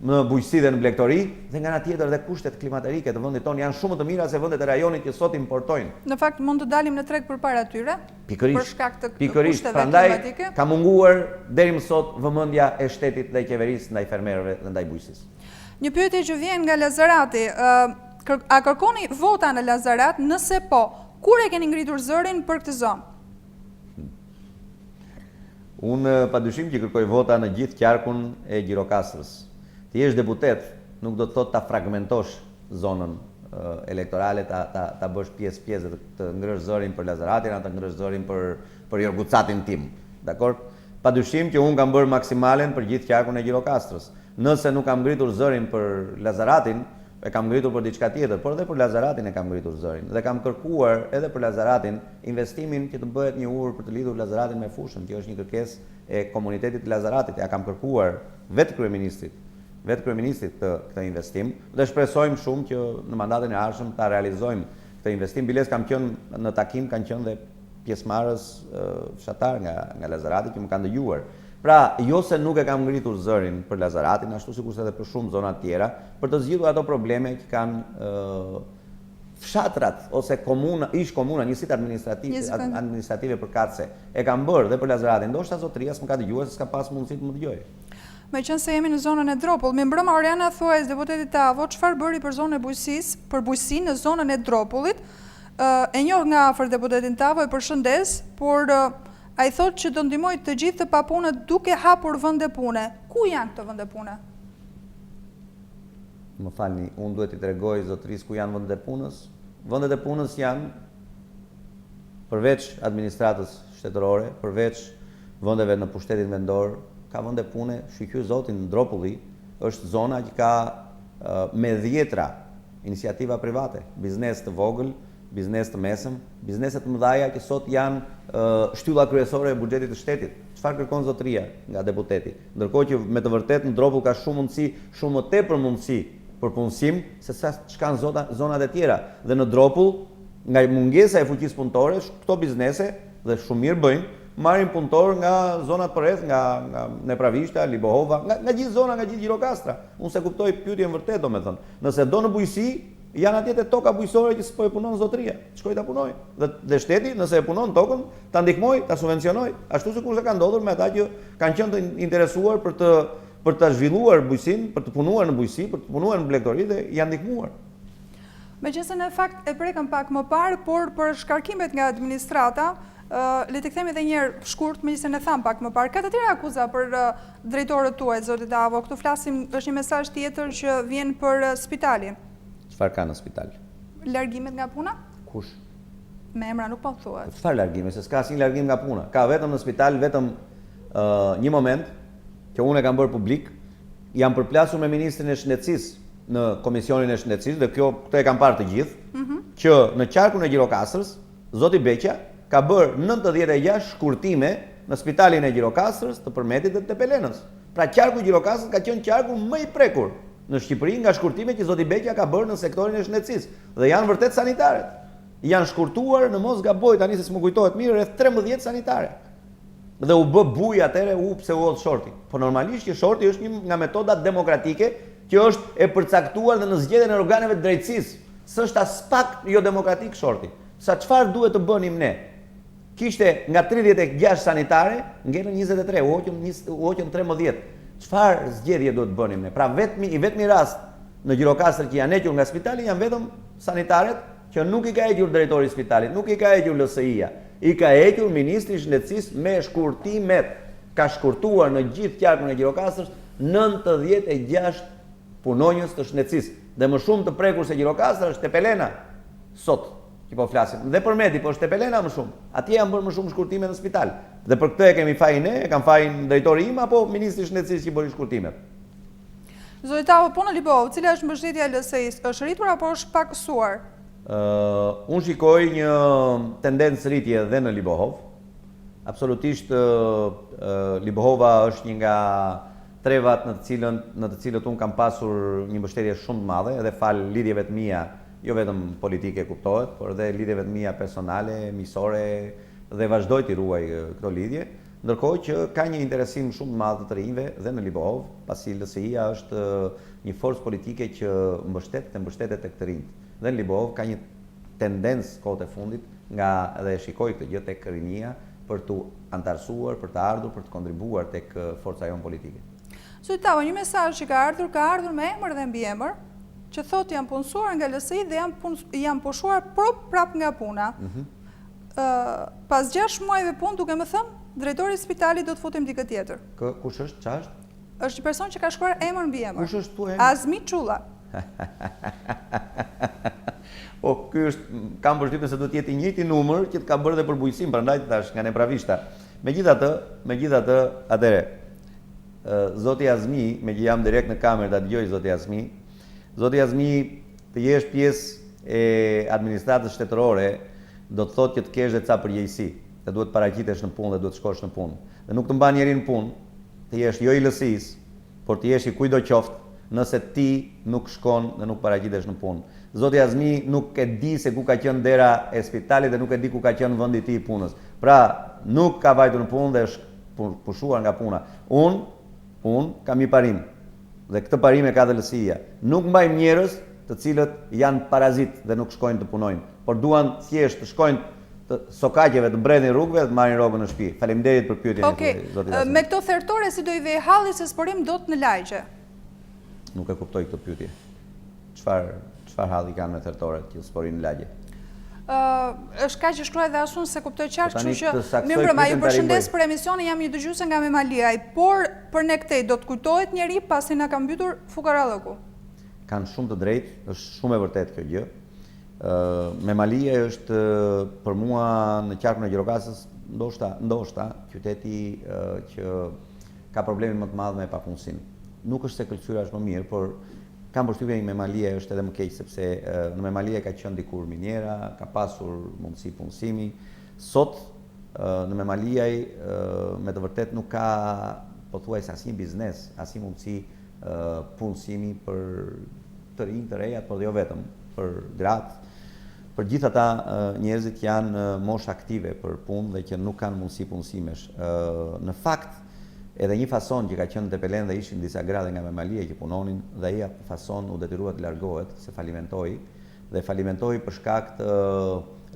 në bujqësi dhe në blegtori dhe nga ana tjetër dhe kushtet klimaterike të vendit tonë janë shumë më të mira se vendet e rajonit që sot importojnë. Në fakt mund të dalim në treg përpara tyre? Pikërisht, për shkak të pikërisht, kushteve prandaj klimatike? ka munguar deri më sot vëmendja e shtetit dhe qeverisë ndaj fermerëve dhe ndaj bujqësisë. Një pyetje që vjen nga Lazarati, a kërkoni vota në Lazarat, nëse po, kur e keni ngritur zërin për këtë zonë? Unë padyshim që kërkoj vota në gjithë qarkun e Gjirokastrës. Të jesh deputet nuk do të thotë ta fragmentosh zonën elektorale, ta ta ta bësh pjesë pjesë dhe të ngrësh zërin për Lazaratin, a të ngrësh zërin për për Jorgucatin tim. Dakord? Padyshim që unë kam bërë maksimalen për gjithë qarkun e Gjirokastrës. Nëse nuk kam ngritur zërin për Lazaratin, e kam ngritur për diçka tjetër, por edhe për Lazaratin e kam ngritur zërin. Dhe kam kërkuar edhe për Lazaratin investimin që të bëhet një urë për të lidhur Lazaratin me fushën, që është një kërkesë e komunitetit të Lazaratit. Ja kam kërkuar vetë kryeministrit, vetë kryeministrit këtë këtë investim dhe shpresojmë shumë që në mandatin e ardhshëm ta realizojmë këtë investim. Biles kam qenë në takim, kanë qenë dhe pjesëmarrës fshatar nga nga Lazarati që më kanë dëgjuar. Pra, jo se nuk e kam ngritur zërin për Lazaratin, ashtu sikurse edhe për shumë zona të tjera, për të zgjidhur ato probleme që kanë fshatrat ose komuna, ish komuna, njësitë administrative, administrative përkatëse. E kam bërë dhe për Lazaratin, ndoshta zotëria s'më ka dëgjuar se s'ka pas mundësi të më dëgjojë. Meqenëse jemi në zonën e Dropull, mirëmbrëma Oriana thuaj deputetit Tavo, çfarë bëri për zonën e bujqësisë, për bujqësinë në zonën e Dropullit? E njoh nga afër deputetin Tavo, e përshëndes, por ai thotë që do ndihmojë të gjithë të papunët duke hapur vende pune. Ku janë këto vende pune? Më falni, unë duhet t'i tregoj zotërisë ku janë vendet e punës. Vendet e punës janë përveç administratës shtetërore, përveç vendeve në pushtetin vendor, ka vende pune, shyqyr Zotin, Dropulli është zona që ka me dhjetra iniciativa private, biznes të vogël, biznes të mesëm, biznese të mëdhaja që sot janë shtylla kryesore e buxhetit të shtetit. Çfarë kërkon zotëria nga deputeti? Ndërkohë që me të vërtetë në Dropull ka shumë mundësi, shumë më tepër mundësi për punësim se sa ç'kanë zonat e tjera. Dhe në Dropull, nga mungesa e fuqisë punëtore, këto biznese dhe shumë mirë bëjnë, marrin punëtorë nga zonat përreth, nga nga Nepravishta, Libohova, nga nga gjithë zona, nga gjithë Gjirokastra. Unë s'e kuptoj pyetjen vërtet, domethënë. Nëse do në bujqësi, janë atje te toka bujqësore që s'po e punon zotëria, të shkojë ta punojë. Dhe dhe shteti, nëse e punon tokën, ta ndihmojë, ta subvencionojë, ashtu sikurse ka ndodhur me ata që kanë qenë të interesuar për të për ta zhvilluar bujqësinë, për të punuar në bujqësi, për të punuar në blegtori dhe janë ndihmuar. Meqenëse në fakt e prekëm pak më parë, por për shkarkimet nga administrata, le të kthehemi edhe një herë shkurt, meqenëse ne thamë pak më parë. Ka të tjera akuza për drejtorët tuaj, zoti Tavo, këtu flasim, është një mesazh tjetër që vjen për spitalin. Çfarë ka në spital? Largimet nga puna? Kush? Me emra nuk po thuhet. Po çfarë largime? Se s'ka asnjë largim nga puna. Ka vetëm në spital vetëm një moment që unë e kam bërë publik, jam përplasur me ministrin e Shëndetësisë në Komisionin e Shëndetësisë dhe kjo këtë e kanë parë të gjithë, mm -hmm. që në qarkun e Gjirokastrës, zoti Beqja ka bërë 96 shkurtime në spitalin e Gjirokastrës, të Përmetit dhe të Tepelenës. Pra qarku i Gjirokastrës ka qenë qarku më i prekur në Shqipëri nga shkurtimet që zoti Beqja ka bërë në sektorin e shëndetësisë dhe janë vërtet sanitaret. Janë shkurtuar në mos gaboj tani se s'më kujtohet mirë rreth 13 sanitare. Dhe u bë bujë atëherë u pse u hodh shorti. Po normalisht që shorti është një nga metodat demokratike që është e përcaktuar dhe në zgjedhjen e organeve të drejtësisë. S'është aspak jodemokratik shorti. Sa çfarë duhet të bënim ne? Kishte nga 36 sanitare, ngelën 23, u hoqën u hoqën 13. Çfarë zgjedhje duhet të bënim ne? Pra vetmi i vetmi rast në Gjirokastër që janë hequr nga spitali janë vetëm sanitaret që nuk i ka hequr drejtori i spitalit, nuk i ka hequr LSI-ja, i ka hequr ministri i Shëndetësisë me shkurtimet. Ka shkurtuar në gjithë qarkun e Gjirokastrës 96 punonjës të shëndetësisë. Dhe më shumë të prekur se Gjirokastra është Tepelena sot që po flasim. Dhe Përmeti, po është Tepelena më shumë. Atje janë bërë më shumë shkurtime në spital. Dhe për këtë e kemi fajin ne, e kam fajin drejtori im apo ministri i Shëndetësisë që bëri shkurtimet. Zoti Tavo, po në Libohovë, cila është mbështetja e LSI-së? Është rritur apo është pakësuar? Unë shikoj një tendencë rritje dhe në Libohovë. Absolutisht Libohova është një nga trevat në të cilën në të cilët unë kam pasur një mbështetje shumë të madhe edhe falë lidhjeve të mia, jo vetëm politike kuptohet, por edhe lidhjeve të mia personale, miqësore dhe vazhdoj t'i ruaj këto lidhje. Ndërkohë që ka një interesim shumë të madh të të rinjve dhe në Libohovë, pasi LSI-ja është një forcë politike që mbështet dhe mbështetet tek të rinjtë. Dhe në Libohovë ka një tendencë kohët e fundit nga dhe e shikoj këtë gjë tek rinia për t'u anëtarësuar, për të ardhur, për të kontribuar tek forca jonë politike. Zoti Tavo, një mesazh që ka ardhur, ka ardhur me emër dhe mbiemër, që thotë jam punësuar nga LSI dhe jam jam pushuar prop prap nga puna. Pas 6 muajve punë duke më thënë, drejtori i spitalit do të futim dikë tjetër. Kë, kush është, ça është? Është një person që ka shkruar emër mbiemër. Kush është thuaj emër? Azmi Çulla. Po ky është, kam përshtypjen se duhet të jetë i njëjti numër që të ka bërë dhe për bujqësinë, prandaj të thashë nga Nepravishta. Megjithatë, megjithatë, atëre, zoti Azmi, meqë jam direkt në kamerë ta dëgjoj zoti Azmi, zoti Azmi të jesh pjesë e administratës shtetërore do të thotë që të kesh dhe ca përgjegjësi, dhe duhet të paraqitesh në punë dhe duhet të shkosh në punë. Dhe nuk të mban njeri në punë, të jesh jo i LSI-së, por të jesh i kujtdo qoftë, nëse ti nuk shkon dhe nuk paraqitesh në punë. Zoti Azmi nuk e di se ku ka qenë dera e spitalit dhe nuk e di ku ka qenë vendi i tij i punës. Pra, nuk ka vajtur në punë dhe është pushuar nga puna. Unë, unë kam një parim. Dhe këtë parim e ka dhe LSI-ja. Nuk mbajmë njerëz të cilët janë parazitë dhe nuk shkojnë të punojnë, por duan thjesht të shkojnë të sokaqeve, të bredhin rrugëve dhe të marrin rrogën në shtëpi. Faleminderit për pyetjen e tuaj, zoti Dasmi. Me këto thertore si do i vejë halli se s'po rrimë dot në lagje? Nuk e kuptoj këtë pyetje. Çfarë çfarë halli kanë me thertoret që s'po rrinë në lagje? Ë, është kaq që shkruaj dhe as unë s'e kuptoj qartë, po kështu që mirëmbrëma, ju përshëndes për emisionin, jam një dëgjuese nga Memaliaj, por për ne këtej do të kujtohet njeri pasi na ka mbytur fukarallëku. Kanë shumë të drejtë, është shumë e vërtetë kjo gjë. Ë Memaliaj është për mua në qarkun e Gjirokastrës ndoshta ndoshta qyteti që ka problemin më të madh me papunësinë. Nuk është se Këlcyra është më mirë, por Kam përshtypjen që Memaliaj është edhe më keq sepse në Memaliaj ka qenë dikur miniera, ka pasur mundësi punësimi. Sot në Memaliaj me të vërtetë nuk ka pothuajse asnjë biznes, asnjë mundësi punësimi për të rinj, të rejat, por dhe jo vetëm, për gratë, për gjithë ata njerëzit që janë në moshë aktive për punë dhe që nuk kanë mundësi punësimesh. Në fakt, Edhe një fason që ka qenë në Tepelenë dhe ishin disa gra dhe nga Memaliaj që punonin dhe ai fason u detyrua të largohet se falimentoi dhe falimentoi për shkak të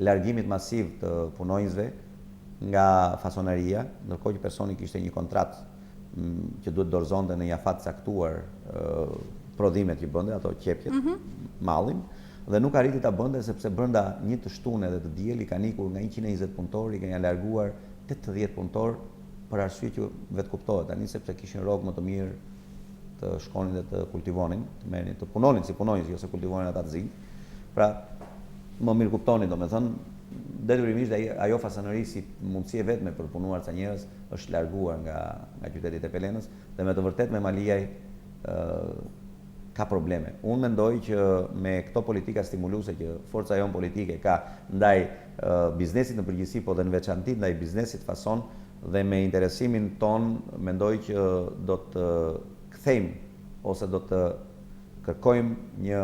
largimit masiv të punonjësve nga fasoneria, ndërkohë që personi kishte një kontratë që duhet dorëzonte në një afat të caktuar prodhimet që bënte, ato qepjet, mm -hmm. mallin, dhe nuk arriti ta bënte sepse brenda një të shtune dhe të diel i kanë ikur nga 120 punëtorë, i kanë larguar 80 punëtorë për arsye që vetëkuptohet tani sepse kishin rrogë më të mirë të shkonin dhe të kultivonin, të merrnin, të punonin si punonjës, jo se kultivonin ata të zinjtë. Pra, më mirëkuptoni, domethënë, detyrimisht ai ajo fasoneri si mundësi e vetme për të punuar ca njerëz është larguar nga nga qyteti i Tepelenës dhe me të vërtetë Memaliaj ë ka probleme. Unë mendoj që me këto politika stimuluese që forca jonë politike ka ndaj biznesit në përgjithësi, po dhe në veçanti ndaj biznesit fason dhe me interesimin tonë mendoj që do të kthejmë ose do të kërkojmë një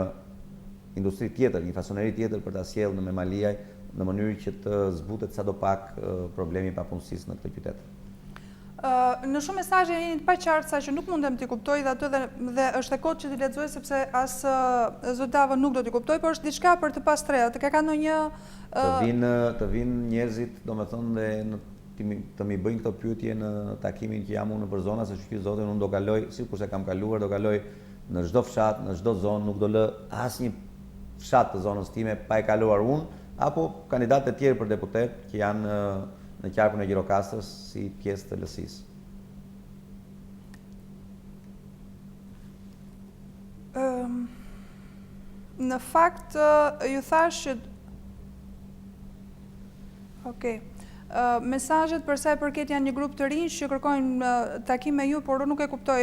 industri tjetër, një fasoneri tjetër për ta sjellë në Memaliaj në mënyrë që të zbutet sadopak problemi i papunësisë në këtë qytet. Në shumë mesazhe jeni të paqartë sa që nuk mundem t'i kuptoj dhe atë dhe, dhe është e kotë që t'i lexoj sepse as zoti Tavo nuk do t'i kuptoj, por është diçka për të pastrehët. Ka ka ndonjë të vinë të vinë njerëzit, domethënë dhe në të, të m'i bëjnë këto pyetje në takimin që jam unë nëpër zona, se shyqyr Zotin unë do kaloj, sikurse kam kaluar, do kaloj në çdo fshat, në çdo zonë, nuk do lë asnjë fshat të zonës time pa e kaluar unë apo kandidatët e tjerë për deputet që janë në qarkun e Gjirokastrës si pjesë të LSI-së. Në fakt, ju thashë që... Okej. Mesazhet për sa i përket janë një grup të rinjsh që kërkojnë takim me ju, por unë nuk e kuptoj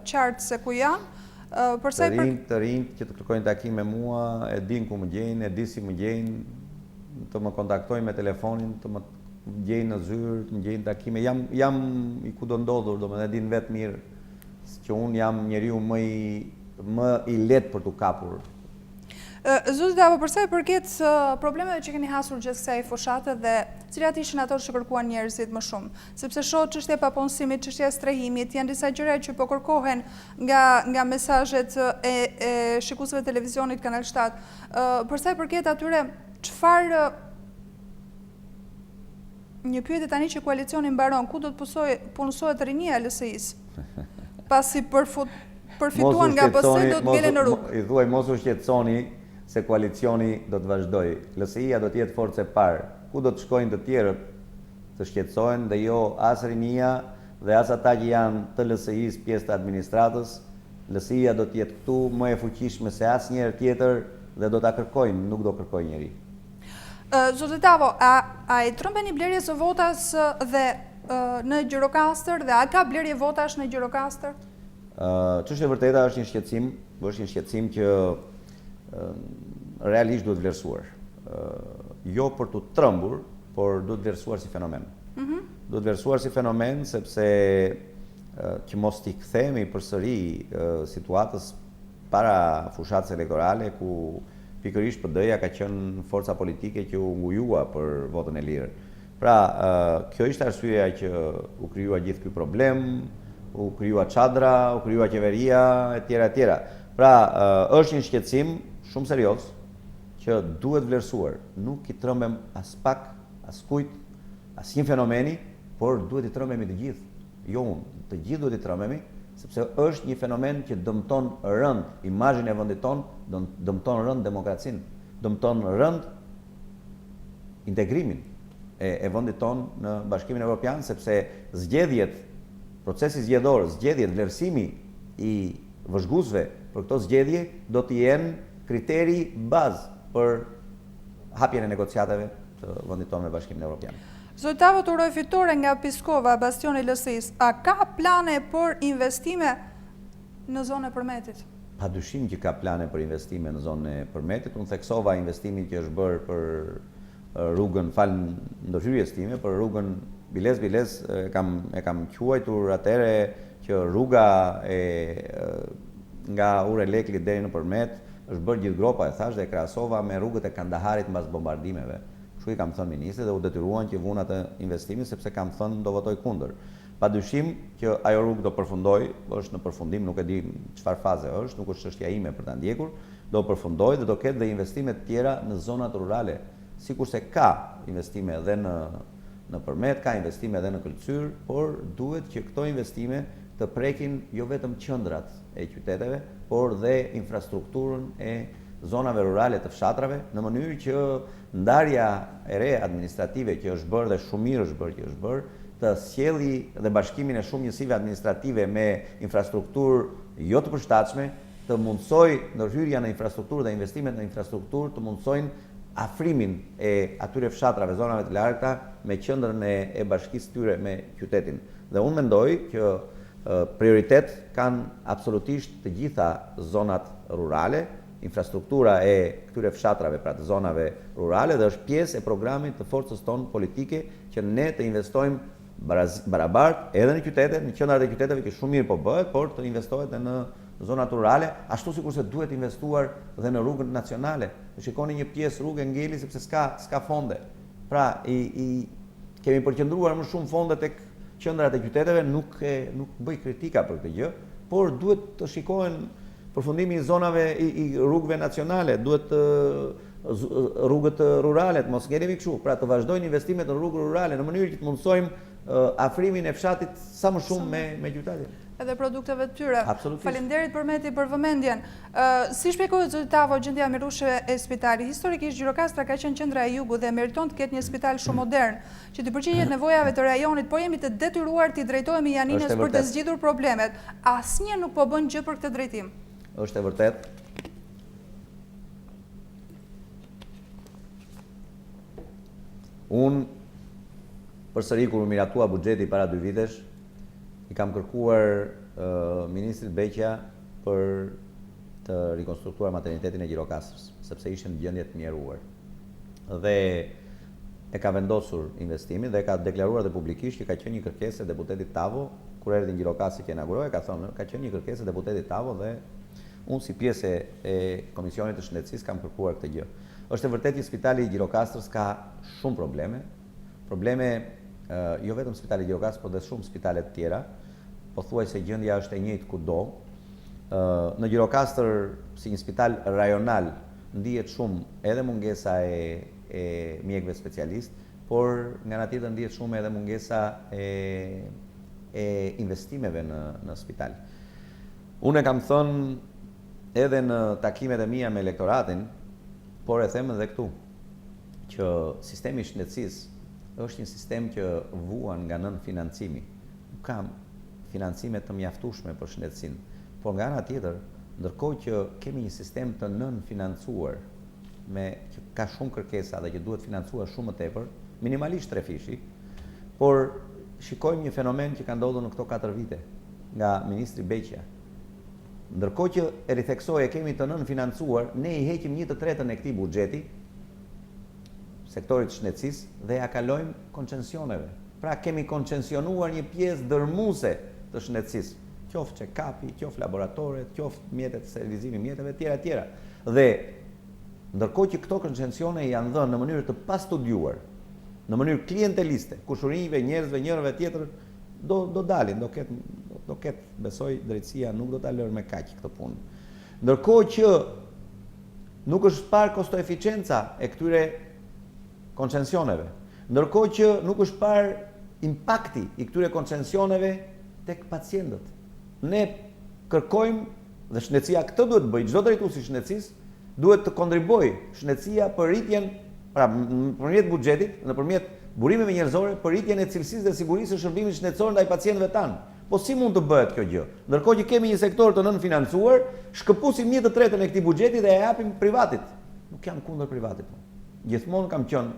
qartë se ku janë. Për sa i përket të rinjtë që të kërkojnë takim me mua, e dinë ku më gjejnë, e di si më gjejnë, të më kontaktojnë me telefonin, të më gjejnë në zyrë, të më gjejnë takime. Jam jam i kudondodhur, domethënë e dinë vetë mirë që unë jam njeriu më i më i lehtë për t'u kapur. Zoti Tavo, për sa i përket problemeve që keni hasur gjatë kësaj fushate dhe cilat ishin ato që kërkuan njerëzit më shumë? Sepse shoh çështja e papunësimit, çështja e strehimit, janë disa gjëra që po kërkohen nga nga mesazhet e e shikuesve të televizionit Kanal 7. Për sa i përket atyre, çfarë Një pyetje tani që koalicioni mbaron, ku do të punësohet rinia e LSI-së? Pasi përfituan nga PS do të ngelen në rrugë. I thuaj mos u shqetësoni se koalicioni do të vazhdojë. LSI-ja do të jetë forcë e parë. Ku do të shkojnë të tjerët të shqetësohen dhe jo as rinia dhe as ata që janë të LSI-së pjesë të administratës. LSI-ja do të jetë këtu më e fuqishme se asnjëherë tjetër dhe do ta kërkojnë, nuk do kërkojë njeri. Zoti Tavo, a, a i trëmbeni blerjes së votës dhe në Gjirokastër dhe a ka blerje votash në Gjirokastër? Ç'është e vërteta është një shqetësim, është një shqetësim që realisht duhet vlerësuar. Jo për t'u trëmbur, por duhet vlerësuar si fenomen. Mm -hmm. Duhet vlerësuar si fenomen sepse që mos t'i kthehemi përsëri situatës para fushatës elektorale ku pikërisht PD-ja ka qenë forca politike që u ngujua për votën e lirë. Pra, kjo ishte arsyeja që u krijua gjithë ky problem, u krijua çadra, u krijua qeveria etj etj. Pra, është një shqetësim shumë serioz që duhet vlerësuar. Nuk i trëmbem aspak askujt, asnjë fenomeni, por duhet t'i trëmbemi të gjithë. Jo unë, të gjithë duhet t'i trëmbemi, sepse është një fenomen që dëmton rëndë imazhin e vendit tonë, dëmton rëndë demokracinë, dëmton rëndë integrimin e, e vendit tonë në Bashkimin Evropian, sepse zgjedhjet, procesi zgjedhor, zgjedhjet, vlerësimi i vëzhguesve për këto zgjedhje do të jenë kriteri bazë për hapjen e negociatave të vendit tonë me Bashkimin Evropian. Zoti Tavo të uroj fitore nga Piskova, bastioni i LSI-së. A ka plane për investime në zonën e Përmetit? Pa dyshim që ka plane për investime në zonën e Përmetit. Unë theksova investimin që është bërë për rrugën, falë ndërhyrjes time, për rrugën biles biles e kam e kam quajtur atëherë që rruga e nga Ura e Leklit deri në Përmet Është bërë gjithë gropa, e thashë dhe e krahasova me rrugët e Kandaharit mbas bombardimeve. Kështu i kam thënë ministrit dhe u detyruan që vunë atë investimin sepse kam thënë do votoj kundër. Padyshim që ajo rrugë do përfundojë, është në përfundim, nuk e di çfarë faze është, nuk është çështja ime për ta ndjekur, do përfundojë dhe do ketë dhe investime të tjera në zonat rurale, sikurse ka investime edhe në në Përmet, ka investime edhe në Këlcyrë, por duhet që këto investime të prekin jo vetëm qendrat e qyteteve, por dhe infrastrukturën e zonave rurale të fshatrave, në mënyrë që ndarja e re administrative që është bërë dhe shumë mirë është bërë që është bërë, të sjelli dhe bashkimin e shumë njësive administrative me infrastrukturë jo të përshtatshme, të mundësojë ndërhyrja në infrastrukturë dhe investimet në infrastrukturë të mundësojnë afrimin e atyre fshatrave, zonave të largëta me qendrën e e bashkisë së tyre me qytetin. Dhe unë mendoj që prioritet kanë absolutisht të gjitha zonat rurale, infrastruktura e këtyre fshatrave, pra të zonave rurale dhe është pjesë e programit të forcës tonë politike që ne të investojmë barabartë edhe në qytete, në qendrat e qyteteve që shumë mirë po bëhet, por të investohet edhe në zonat rurale, ashtu sikurse duhet investuar dhe në rrugën nacionale. Shikoni një pjesë rruge ngeli sepse s'ka s'ka fonde. Pra i i kemi përqendruar më shumë fonde tek qendrat e qyteteve, nuk e nuk bëj kritika për këtë gjë, por duhet të shikohen përfundimi i zonave i, i rrugëve nacionale, duhet të rrugët rurale, të mos ngelemi kështu, pra të vazhdojnë investimet në rrugë rurale në mënyrë që të mundësojmë afrimin e fshatit sa më shumë me me qytetin. Edhe produkteve të tyre. Absolutisht. Faleminderit Përmeti për vëmendjen. Si shpjegohet zoti Tavo gjendja mjerueshme e spitalit? Historikisht Gjirokastra ka qenë qendra e jugut dhe meriton të ketë një spital shumë modern, që t'i përgjigjet nevojave të rajonit, por jemi të detyruar t'i drejtohemi Janinës për të zgjidhur problemet. Asnjë nuk po bën gjë për këtë drejtim. Është e vërtetë. Unë. Përsëri kur u miratua buxheti para dy vitesh, i kam kërkuar ministrit Beqja për të rikonstruktuar maternitetin e Gjirokastrës, sepse ishte në gjendje të mjeruar. Dhe e ka vendosur investimin dhe e ka deklaruar dhe publikisht që ka qenë një kërkesë e deputetit Tavo, kur erdhi në Gjirokastër që inauguroi, ka thënë, ka qenë një kërkesë e deputetit Tavo dhe unë si pjesë e Komisionit të Shëndetësisë kam kërkuar këtë gjë. Është e vërtetë që spitali i Gjirokastrës ka shumë probleme, probleme jo vetëm spitali i Gjirokastrës, por dhe shumë spitale të tjera. Pothuajse gjendja është e njëjtë kudo. Në Gjirokastër, si një spital rajonal, ndihet shumë edhe mungesa e e mjekëve specialistë, por nga ana tjetër ndihet shumë edhe mungesa e e investimeve në në spital. Unë e kam thënë edhe në takimet e mia me elektoratin, por e them edhe këtu, që sistemi i shëndetësisë është një sistem që vuan nga nënfinancimi. Nuk ka financime të mjaftueshme për shëndetësinë. Por nga ana tjetër, ndërkohë që kemi një sistem të nënfinancuar, me që ka shumë kërkesa dhe që duhet financuar shumë më tepër, minimalisht trefishi, por shikojmë një fenomen që ka ndodhur në këto 4 vite nga ministri Beqja. Ndërkohë që e ritheksoj e kemi të nënfinancuar, ne i heqim 1/3 e këtij buxheti sektorit të shëndetësisë dhe ja kalojmë koncesioneve. Pra kemi koncesionuar një pjesë dërmuese të shëndetësisë, qoftë check-up-i, qoftë laboratoret, qoftë mjetet sterilizimi i mjeteve etj etj. Dhe ndërkohë që këto koncesione janë dhënë në mënyrë të pastudiuar, në mënyrë klienteliste, kushurinjve, njerëzve, njërëve tjetër, do do dalin, do ketë do ketë, besoj drejtësia nuk do ta lërë me kaq këtë punë. Ndërkohë që nuk është parë kosto eficienca e këtyre koncesioneve. Ndërkohë që nuk është parë impakti i këtyre koncesioneve tek pacientët. Ne kërkojmë dhe shëndetësia këtë duhet të bëjë, çdo drejtues i shëndetësisë duhet të kontribuojë shëndetësia për rritjen, pra nëpërmjet buxhetit, nëpërmjet burimeve njerëzore për rritjen e cilësisë dhe sigurisë së shërbimit shëndetësor ndaj pacientëve tanë. Po si mund të bëhet kjo gjë? Ndërkohë që kemi një sektor të nënfinancuar, shkëpusim 1/3 e këtij buxheti dhe e japim privatit. Nuk jam kundër privatit. Po. Gjithmonë kam qenë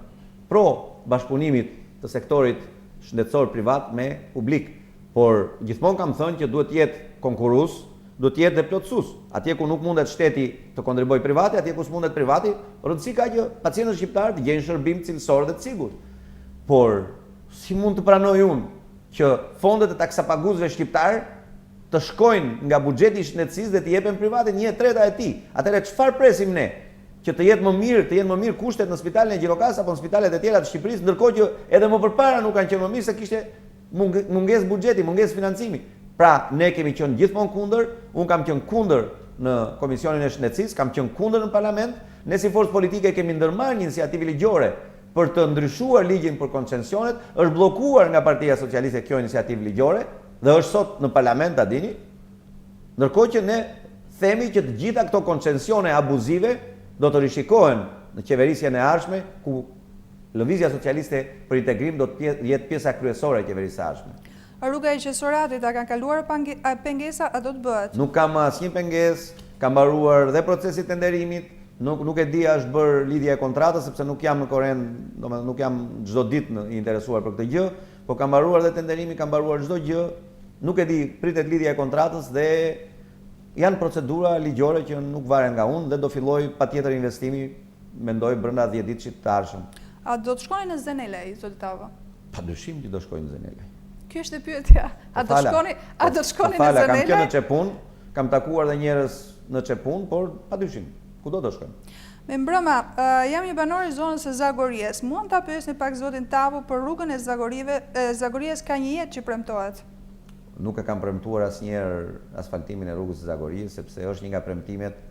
pro bashkëpunimit të sektorit shëndetësor privat me publik, por gjithmonë kam thënë që duhet të jetë konkurrues, duhet të jetë dhe plotësues. Atje ku nuk mundet shteti të kontribuojë privati, atje ku s'mundet privati, rëndësi ka që pacientët shqiptarë të gjejnë shërbim cilësor dhe të sigurt. Por si mund të pranoj unë që fondet e taksapaguesve shqiptarë të shkojnë nga buxheti i shëndetësisë dhe t'i jepen privatit 1/3 e tij? Atëherë çfarë presim ne? Që të jetë më mirë, të jenë më mirë kushtet në spitalin e Gjirokastrës apo në spitalet e tjera të Shqipërisë, ndërkohë që edhe më përpara nuk kanë qenë më mirë se kishte mungesë buxheti, mungesë financimi. Pra, ne kemi qenë gjithmonë kundër, unë kam qenë kundër në Komisionin e Shëndetësisë, kam qenë kundër në Parlament, ne si forcë politike kemi ndërmarrë një iniciativë ligjore për të ndryshuar ligjin për koncesionet, është bllokuar nga Partia Socialiste kjo iniciativë ligjore dhe është sot në Parlament, ta dini. Ndërkohë që ne themi që të gjitha këto koncensione abuzive do të rishikohen në qeverisjen e ardhshme ku Lëvizja Socialiste për Integrim do të jetë pjesa kryesore e qeverisë së ardhshme. Rruga e Qesoratit, a kanë kaluar pengesa, a do të bëhet? Nuk ka më asnjë pengesë, ka mbaruar dhe procesi i tenderimit, nuk nuk e di a është bërë lidhja e kontratës sepse nuk jam në korrent, domethënë nuk jam çdo ditë i interesuar për këtë gjë, po ka mbaruar dhe tenderimi, ka mbaruar çdo gjë, nuk e di, pritet lidhja e kontratës dhe janë procedura ligjore që nuk varen nga unë dhe do fillojë patjetër investimi, mendoj brenda 10 ditëshit të ardhshëm. A do të shkoni në Zenelaj, zoti Tavo? Pa dyshim që do shkoj në Zenelaj. Kjo është e pyetja. A do të shkoni, a do të shkoni në Zenelaj? Kam qenë në Çepun, kam takuar dhe njerëz në Çepun, por pa dyshim, kudo do shkojmë. Mirëmbrëma, jam një banor i zonës së Zagories. Mund ta pyesni pak zotin Tavo për rrugën e Zagorive, Zagories ka një jetë që premtohet. Nuk e kam premtuar asnjëherë asfaltimin e rrugës së Zagories, sepse është një nga premtimet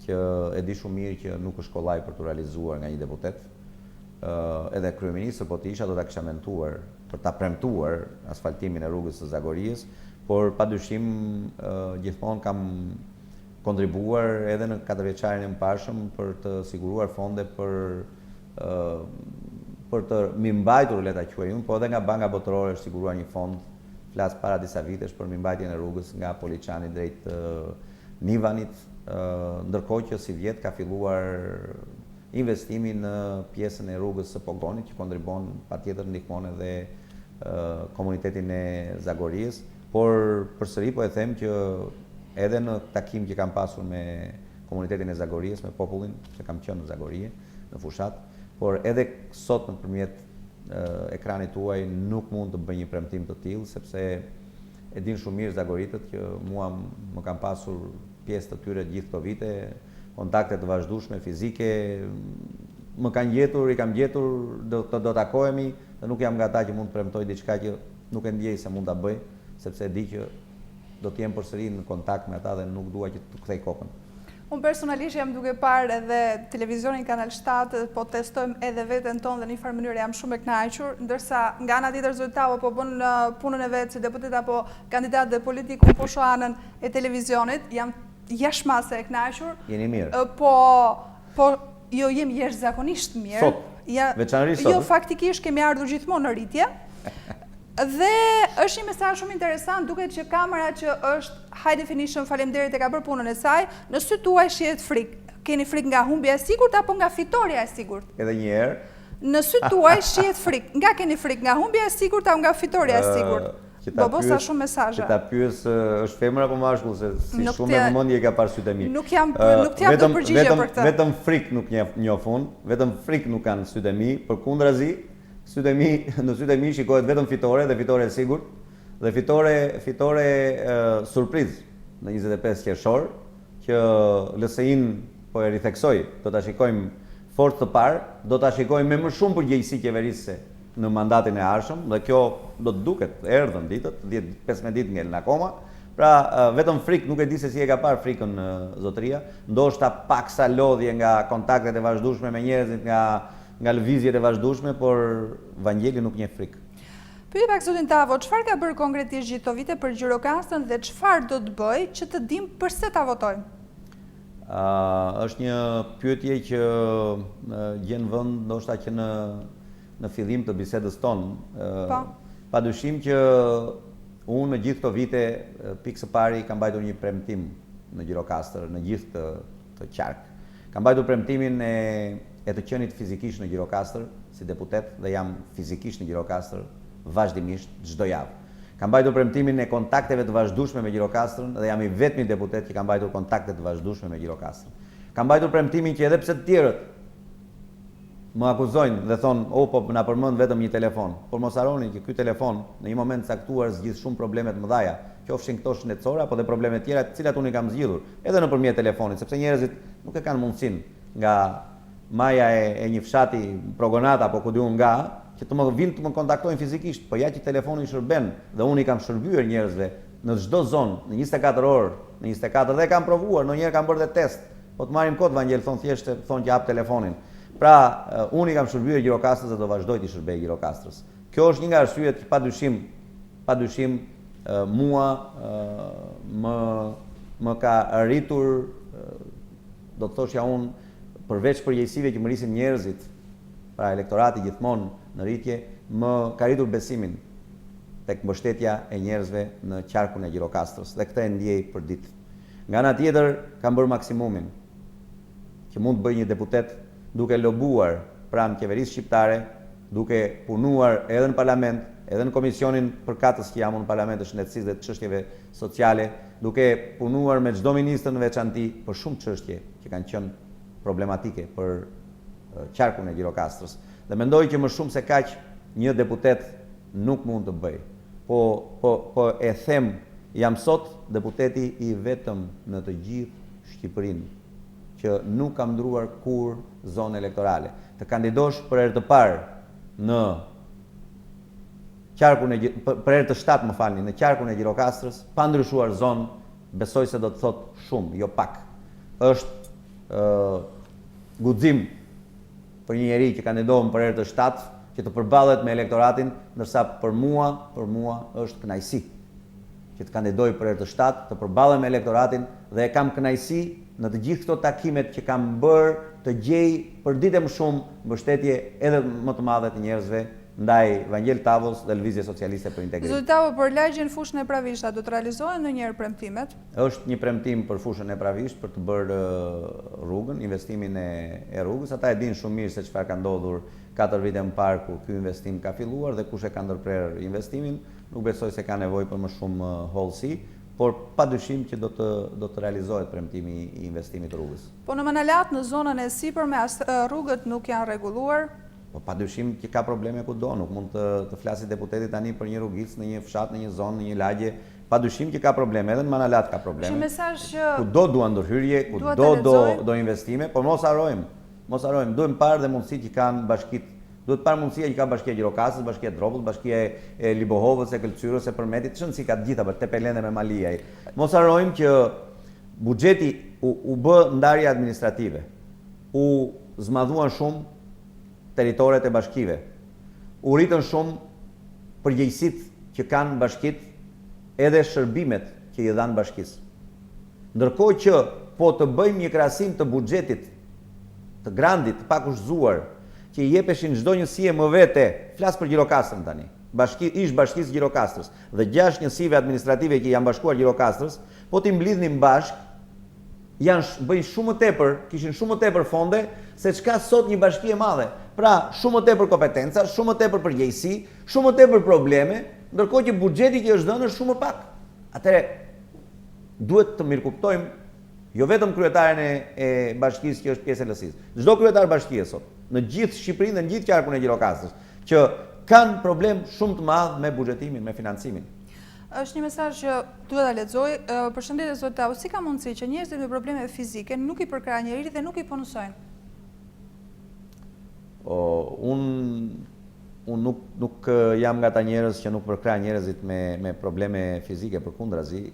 që e di shumë mirë që nuk është kollaj për t'u realizuar nga një deputet. Edhe kryeministër po të isha do ta kisha menduar për ta premtuar asfaltimin e rrugës së Zagories, por padyshim gjithmonë kam kontribuar edhe në katërvjeçarin e mëparshëm për të siguruar fonde për për të mirëmbajtur, le ta quaj unë, po edhe nga Banka Botërore është siguruar një fond, flas para disa vitesh për mirëmbajtjen e rrugës nga Poliçani drejt Nivanit, ndërkohë që sivjet ka filluar investimi në pjesën e rrugës së Pogonit që kontribon patjetër ndihmon edhe. komunitetin e Zagories, por përsëri po e them që edhe në takim që kam pasur me komunitetin e Zagories, me popullin, se kam qenë në Zagorie, në fushatë, por edhe sot nëpërmjet ekranit tuaj nuk mund të bëj një premtim të tillë, sepse e dinë shumë mirë zagoritët që mua më kanë pasur pjesë të tyre gjithë këto vite, kontakte të vazhdueshme fizike, më kanë gjetur, i kam gjetur, do do takohemi dhe nuk jam nga ata që mund të premtoj diçka që nuk e ndjej se mund ta bëj, sepse e di që do të jem përsëri në kontakt me ata dhe nuk dua që t'u kthej kokën. Unë personalisht jam duke parë edhe televizionin Kanal 7, po testojmë edhe veten tonë dhe në një farë mënyre jam shumë e kënaqur, ndërsa nga ana tjetër zoti Tavo po bën punën e vet si deputet apo kandidat dhe politik, unë po shoh anën e televizionit, jam jashtë mase e kënaqur. Jeni mirë. Po, po jo jemi jashtëzakonisht mirë. Sot. Ja, veçanërisht sot. Jo, faktikisht kemi ardhur gjithmonë në rritje. Dhe është një mesazh shumë interesant, duket që kamera që është high definition, faleminderit e ka bërë punën e saj, në sytë tuaj shihet frikë. Keni frikë nga humbja e sigurt apo nga fitorja e sigurt? Edhe një herë. Në sytë tuaj shihet frikë. Nga keni frikë, nga humbja e sigurt apo nga fitorja e sigurt? Që ta pyes, sa shumë mesazhe. Që ta pyes është femër apo mashkull se si shumë me vëmendje i ka parë sytë e mi. Nuk jam nuk të jap dot përgjigje për këtë. Vetëm frikë nuk njoh unë, vetëm frikë nuk kanë sytë e mi, përkundrazi, sytë e mi, në sytë e mi shikohet vetëm fitore dhe fitore e sigurt dhe fitore fitore surprizë në 25 qershor që LSI-n po e ritheksoj, do ta shikojmë forcë të parë, do ta shikojmë me më shumë përgjegjësi qeverisëse në mandatin e ardhshëm dhe kjo do të duket, erdhën ditët, 10 15 ditë ngelën akoma. Pra, vetëm frikë, nuk e di se si e ka parë frikën zotëria, ndoshta paksa lodhje nga kontaktet e vazhdueshme me njerëzit, nga nga lëvizjet e vazhdueshme, por Vangjeli nuk njeh frikë. Pyetja pak zotin Tavo, çfarë ka bërë konkretisht gjithë këto vite për Gjirokastrën dhe çfarë do të bëjë që të dimë përse ta votojmë? Është një pyetje që gjen vend ndoshta që në në fillim të bisedës tonë. Po. Pa dyshim që unë në gjithë këto vite, pikë së pari, kam mbajtur një premtim në Gjirokastër, në gjithë këtë, këtë qark. Kam mbajtur premtimin e, e të qenit fizikisht në Gjirokastër, si deputet, dhe jam fizikisht në Gjirokastër, vazhdimisht, çdo javë. Kam mbajtur premtimin e kontakteve të vazhdueshme me Gjirokastrën dhe jam i vetmi deputet që kam mbajtur kontakte të vazhdueshme me Gjirokastrën. Kam mbajtur premtimin që edhe pse të tjerët më akuzojnë dhe thonë, "O, po na përmend vetëm një telefon." Por mos harroni që ky telefon në një moment të caktuar zgjidh shumë probleme të mëdha, qofshin këto shëndetësore apo dhe probleme të tjera, të cilat unë i kam zgjidhur edhe nëpërmjet telefonit, sepse njerëzit nuk e kanë mundësinë nga maja e, e një fshati Progonat apo ku di unë nga, që të më vinë të më kontaktojnë fizikisht, po ja që telefoni shërben dhe unë i kam shërbyer njerëzve në çdo zonë, në 24 orë, në 24 dhe e kam provuar, ndonjëherë kam bërë dhe test Po të marrim kot Vangjel thonë thjesht thonë që hap telefonin. Pra, unë i kam shërbyer Gjirokastrës dhe do vazhdoj t'i shërbej Gjirokastrës. Kjo është një nga arsyet që padyshim padyshim mua më më ka rritur do të thoshja unë përveç përgjegjësive që më rrisin njerëzit, pra elektorati gjithmonë në rritje, më ka rritur besimin tek mbështetja e njerëzve në qarkun e Gjirokastrës dhe këtë e ndjej përditë. Nga ana tjetër, kam bërë maksimumin që mund të bëjë një deputet duke lobuar pranë qeverisë shqiptare, duke punuar edhe në parlament, edhe në komisionin përkatës që jam unë në parlament të shëndetësisë dhe të çështjeve sociale, duke punuar me çdo ministër në veçanti për shumë çështje që kanë qenë problematike për qarkun e Gjirokastrës. Dhe mendoj që më shumë se kaq një deputet nuk mund të bëjë. Po po po e them jam sot deputeti i vetëm në të gjithë Shqipërinë që nuk kam ndruar kurrë zonë elektorale. Të kandidosh për herë të parë në qarkun e për herë të shtatë më falni, në qarkun e Gjirokastrës, pa ndryshuar zonë, besoj se do të thotë shumë, jo pak. Është ë guxim për një njeri që kandidon për herë të shtatë, që të përballet me elektoratin, ndërsa për mua, për mua është kënaqësi që të kandidoj për herë të shtatë, të përballem me elektoratin dhe e kam kënaqësi në të gjithë këto takimet që kam bërë të gjej përditë e më shumë mbështetje edhe më të madhe të njerëzve. ndaj Vangjel Tavos dhe Lëvizjes Socialiste për Integrim. Zoti Tavo, për lagjen Fushën e Pravishtë, a do të realizohen ndonjëherë premtimet? Është një premtim për Fushën e Pravishtë për të bërë rrugën, investimin e e rrugës. Ata e dinë shumë mirë se çfarë ka ndodhur katër vite më parë kur ky investim ka filluar dhe kush e ka ndërprerë investimin. Nuk besoj se ka nevojë për më shumë hollësi, por padyshim që do të do të realizohet premtimi i investimit të rrugës. Po në Manalat, në zonën e sipërme, as rrugët nuk janë rregulluar? Po padyshim që ka probleme kudo, nuk mund të të flasi deputeti tani për një rrugicë në një fshat, në një zonë, në një lagje. Padyshim që ka probleme, edhe në Manalat ka probleme. Është një mesazh që Kudo duan ndërhyrje, kudo do do investime, por mos harrojmë, mos harrojmë, duhen parë dhe mundësitë që kanë bashkitë, duhet parë mundësia që ka bashkia e Gjirokastrës, bashkia e Dropullit, bashkia e e Libohovës, e Këlcyrës, e Përmetit, ç'rëndësi ka të gjitha, Tepelenë e Memaliaj. Mos harrojmë që buxheti u u bë ndarje administrative. U zmadhuan shumë territoret e bashkive. U rritën shumë përgjegjësitë që kanë bashkitë edhe shërbimet që i dhanë bashkisë. Ndërkohë që po të bëjmë një krahasim të buxhetit të grandit të pakushtëzuar që i jepeshin çdo njësie më vete, flas për Gjirokastrën tani, bashki, ish bashkisë Gjirokastrës dhe gjashtë njësive administrative që i janë bashkuar Gjirokastrës, po t'i mblidhnim bashkë, janë bëjnë shumë më tepër, kishin shumë më tepër fonde se ç'ka sot një bashki e madhe. Pra, shumë më tepër kompetenca, shumë më tepër përgjegjësi, shumë më tepër probleme, ndërkohë që buxheti që është dhënë është shumë më pak. Atëherë duhet të mirëkuptojmë jo vetëm kryetaren e, e bashkisë që është pjesë e LSI-së. Çdo kryetar bashkie sot, në gjithë Shqipërinë dhe në gjithë qarkun e Gjirokastrës, që kanë problem shumë të madh me buxhetimin, me financimin. Është një mesazh që duhet ta lexoj. Përshëndetje zoti Tavo, si ka mundësi që njerëzit me probleme fizike nuk i përkrah njeri dhe nuk i punësojnë? O, unë unë nuk nuk jam nga ata njerëz që nuk përkrah njerëzit me me probleme fizike, përkundrazi,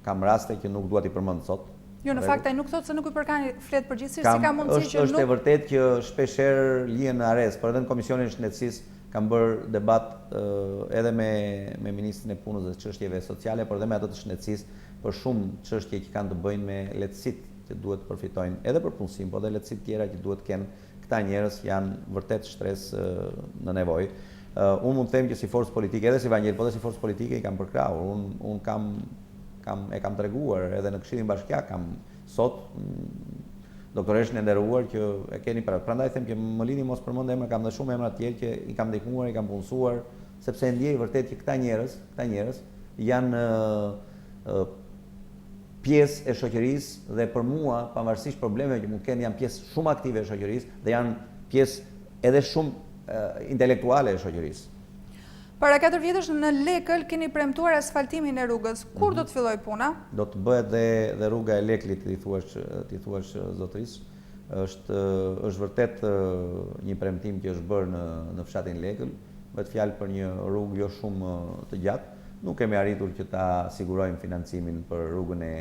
kam raste që nuk dua t'i përmend sot. Jo, në fakt ai nuk thotë se nuk i përkrahni, flet përgjithësisht si ka mundësi që nuk Është e vërtetë që shpeshherë lihen në harresë, por edhe në Komisionin e Shëndetësisë Kam bërë debat edhe me me ministrin e Punës dhe Çështjeve Sociale, por edhe me atë të Shëndetësisë për shumë çështje që kanë të bëjnë me lehtësitë që duhet të përfitojnë edhe për punësim, por edhe lehtësi të tjera që duhet të kenë këta njerëz që janë vërtet shtresë në nevojë. Unë mund të them që si forcë politike, edhe si Vangjel, por edhe si forcë politike i kam përkrahur. Unë unë kam kam e kam treguar edhe në Këshillin Bashkiak kam sot Doktoreshën e nderuar që e keni pra. Prandaj them që më lini mos përmend emra, kam dhe shumë emra të tjerë që i kam ndihmuar, i kam punësuar, sepse e ndjej vërtet që këta njerëz, këta njerëz janë pjesë e shoqërisë dhe për mua, pavarësisht problemeve që mund të kenë, janë pjesë shumë aktive e shoqërisë dhe janë pjesë edhe shumë intelektuale e shoqërisë. Para 4 vjetësh në Lekël keni premtuar asfaltimin e rrugës. Kur mhm. do të fillojë puna? Do të bëhet dhe dhe rruga e Leklit, t'i thuash, t'i thuash zotërisë. Është është vërtet një premtim që është bërë në në fshatin Lekël. Bëhet fjalë për një rrugë jo shumë të gjatë. Nuk kemi arritur që ta sigurojmë financimin për rrugën e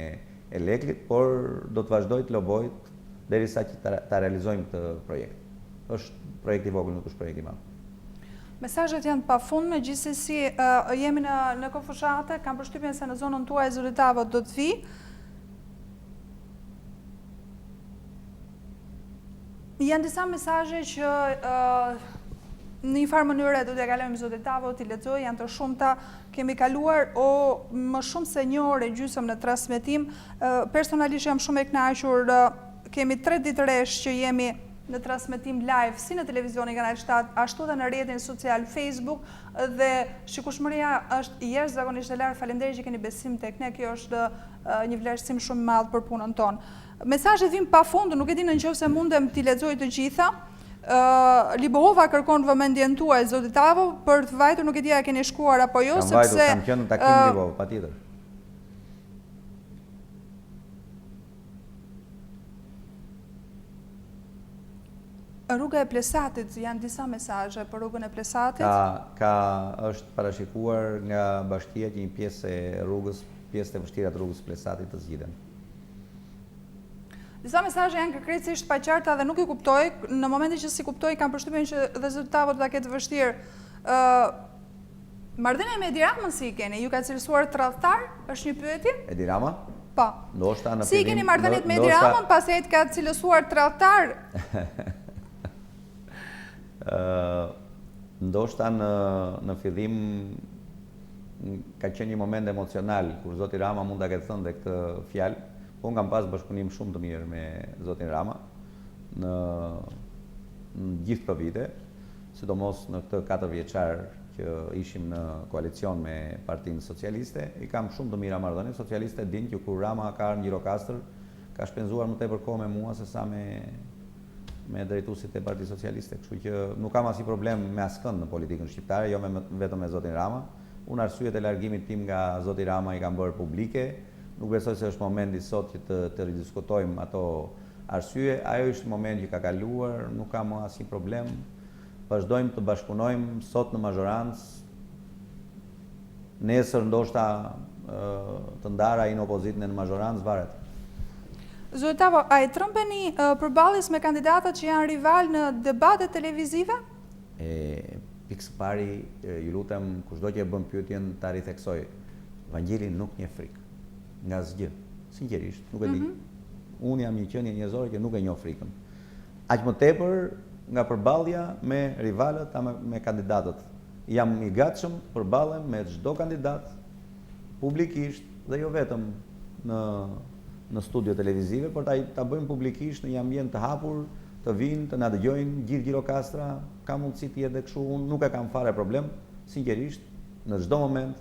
e Leklit, por do të vazhdoj të loboj derisa që ta, ta realizojmë këtë projekt. Është projekt i vogël, nuk është projekt i madh. Mesazhet janë të pafundme, gjithsesi jemi në në kohë fushate, kam përshtypjen se në zonën tuaj zoti Tavo do të vijë. Janë disa mesazhe që në një farë mënyre do t'ia kalojmë zotit Tavo, t'i lexoj, janë të shumta, kemi kaluar o më shumë se një orë e gjysëm në transmetim, personalisht jam shumë e kënaqur, kemi 3 ditë rresht që jemi në transmetim live si në televizionin Kanal 7, ashtu dhe në rrjetin social Facebook dhe shikueshmëria është jashtëzakonisht e lartë. Faleminderit që keni besim tek ne. Kjo është një vlerësim shumë i madh për punën tonë. Mesazhet vijnë pafund, nuk e di në qoftë se mundem t'i lexoj të gjitha. Libohova kërkon vëmendjen tuaj, zoti Tavo, për të vajtur, nuk e di a keni shkuar apo jo, kam sepse... Vajtur, kam qenë në takim uh, Libohovë, patjetër. Rruga e Plesatit, janë disa mesazhe për rrugën e Plesatit. Ka, ka, është parashikuar nga bashkia që një pjesë e rrugës, pjesët e vështira të rrugës Plesatit të zgjidhen. Disa mesazhe janë krejtësisht të paqarta dhe nuk i kuptoj. Në momentin që s'i kuptoj, kam përshtypjen që dhe zoti Tavo do ta ketë vështirë. Ë Marrëdhënia me Edi Ramën si i keni? Ju ka cilësuar tradhtar? Është një pyetje? Edi Rama? Po. Ndoshta në Si i keni marrëdhëniet me Edi Ramën pasi ai të ka cilësuar tradhtar? Ë. Ndoshta në në fillim ka qenë një moment emocional kur zoti Rama mund ta ketë thënë dhe këtë fjalë, po unë kam pas bashkëpunim shumë të mirë me zotin Rama në në gjithë këto vite, sidomos në këtë katërvjeçar që ishim në koalicion me Partinë Socialiste, i kam shumë të mira marrëdhëniet, socialistët e dinë që kur Rama ka ardhur në Gjirokastër, ka shpenzuar më tepër kohë me mua se sa me me drejtuesit e Partisë Socialiste, kështu që nuk kam asnjë problem me askënd në politikën shqiptare, jo me vetëm me zotin Rama. Unë arsyet e largimit tim nga zoti Rama i kam bërë publike, nuk besoj se është momenti sot që të të ridiskutojmë ato arsye, ajo ishte moment që ka kaluar, nuk ka më asnjë problem. Vazhdojmë të bashkëpunojmë sot në mazhorancë, Nesër ndoshta të ndara ai në opozitë ne në mazhorancë, varet. Zoti Tavo, a i trembeni përballjes me kandidatët që janë rivalë në debatet televizive? E, pikë së pari, ju lutem, kushdo që e bën pyetjen ta ritheksoj. Vangjeli nuk njeh frikë. Nga asgjë. Sinqerisht, nuk e di. Mm -hmm. Unë jam një qenie njerëzore që nuk e njoh frikën. Aq më tepër nga përballja me rivalët a me, me kandidatët. Jam i gatshëm të përballem me çdo kandidat publikisht dhe jo vetëm në në studio televizive, por ta ta bëjmë publikisht në një ambient të hapur, të vijnë, të na dëgjojnë gjithë Gjirokastra, ka mundësi të jetë dhe kështu, unë nuk e kam fare problem, sinqerisht, në çdo moment.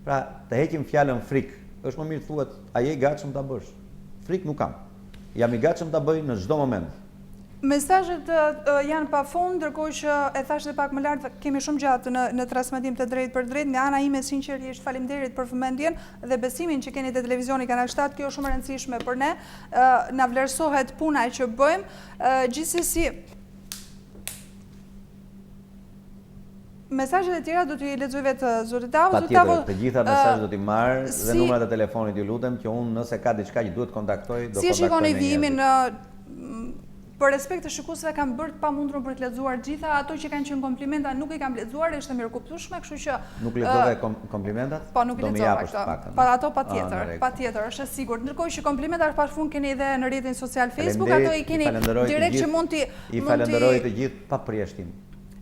Pra, të heqim fjalën frikë, është më mirë të thuhet a je i gatshëm ta bësh. Frikë nuk kam. Jam i gatshëm ta bëj në çdo moment. Mesazhet janë pa fund, ndërkohë që e thashë dhe pak më lart, kemi shumë gjatë në në transmetim të drejtpërdrejtë. Nga ana ime sinqerisht faleminderit për vëmendjen dhe besimin që keni te televizioni Kanal 7, kjo është shumë e rëndësishme për ne. Na vlerësohet puna që bëjmë. Gjithsesi Mesazhet e tjera do t'i lexoj vetë zoti Tavo. Patjetër, të gjitha mesazhet do t'i marr dhe numrat e telefonit ju lutem që unë nëse ka diçka që duhet të kontaktoj, do kontaktoj. Si e shikoni vijimin për respekt të shikuesve kam bërë të pamundurën për të lexuar të gjitha, ato që kanë qenë komplimenta nuk i kam lexuar, është e mirëkuptueshme, kështu që Nuk lexove komplimentat? Po, nuk i lexova këto. Po ato patjetër, patjetër, është e sigurt. Ndërkohë që komplimenta pa fund keni edhe në rrjetin social Facebook, ato i keni direkt që mund t'i I falenderoj të gjithë pa përjashtim.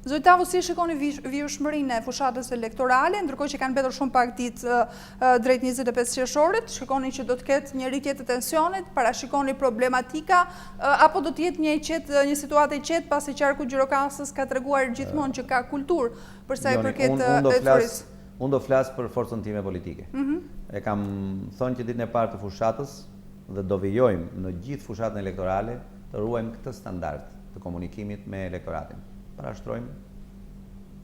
Zoti Tavo, si e shikoni vijueshmërinë e fushatës elektorale, ndërkohë që kanë mbetur shumë pak ditë drejt 25 qershorit, shikoni që do të ketë një rritje të tensionit, parashikoni problematika, apo do të jetë një e qetë, një situatë e qetë, pasi qarku i Gjirokastrës ka treguar gjithmonë që ka kulturë për sa i përket ecurisë? Unë do flas për forcën time politike. Mhm. E kam thënë që ditën e parë të fushatës dhe do vijojmë në gjithë fushatën elektorale të ruajmë këtë standard të komunikimit me elektoratin. Parashtrojmë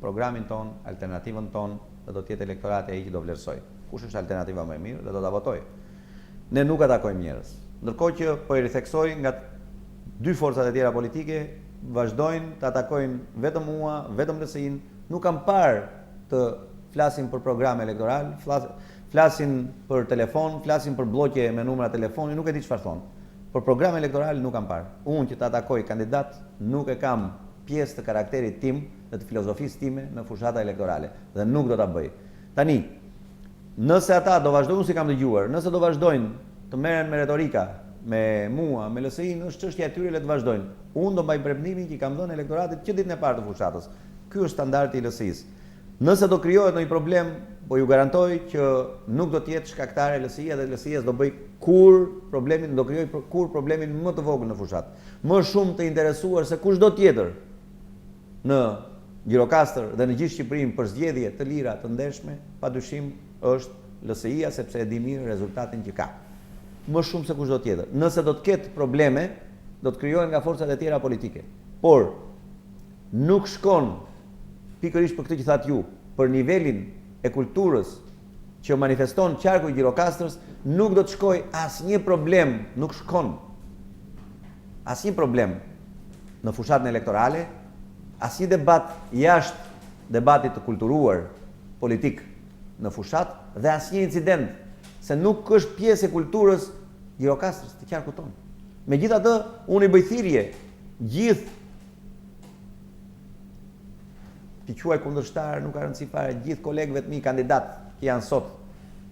programin tonë, alternativën tonë dhe do të jetë elektorati ai që do vlerësojë kush është alternativa më e mirë dhe do ta votojë. Ne nuk atakojmë njerëz. Ndërkohë që po e ritheksoj nga dy forcat e tjera politike vazhdojnë të atakojnë vetëm mua, vetëm LSI-n, nuk kam parë të flasin për program elektoral, flasin për telefon, flasin për blloqe me numra telefoni, nuk e di çfarë thonë. Por program elektoral nuk kam parë. Unë që të atakoj kandidat nuk e kam pjesë të karakterit tim dhe të filozofisë time në fushata elektorale dhe nuk do ta bëj. Tani, nëse ata do vazhdojnë, unë s'i kam dëgjuar, nëse do vazhdojnë të merren me retorika, me mua, me LSI-në, është çështja e tyre le të vazhdojnë. Unë do mbaj premtimin që i kam dhënë elektoratit që ditën e parë të fushatës. Ky është standardi i LSI-së. Nëse do krijohet ndonjë problem, po ju garantoj që nuk do të jetë shkaktare LSI-ja dhe LSI-ja s'do bëjë kurrë problemin, do krijojë kurrë problemin më të vogël në fushatë. Më shumë të interesuar se kushdo tjetër në Gjirokastër dhe në gjithë Shqipërinë për zgjedhje të lira, të ndershme, padyshim është LSI-ja sepse e di mirë rezultatin që ka. Më shumë se kushdo tjetër. Nëse do të ketë probleme, do të krijohen nga forcat e tjera politike. Por nuk shkon pikërisht për këtë që thatë ju, për nivelin e kulturës që manifeston qarku i Gjirokastrës, nuk do të shkojë asnjë problem, nuk shkon asnjë problem në fushatën elektorale, asnjë debat jashtë debatit të kulturuar politik në fushatë dhe asnjë incident, se nuk është pjesë e kulturës Gjirokastrës të qarkut tonë. Megjithatë, unë i bëj thirrje gjithë t'i quaj kundërshtar, nuk ka rëndësi fare, gjithë kolegëve të mi kandidatë që janë sot,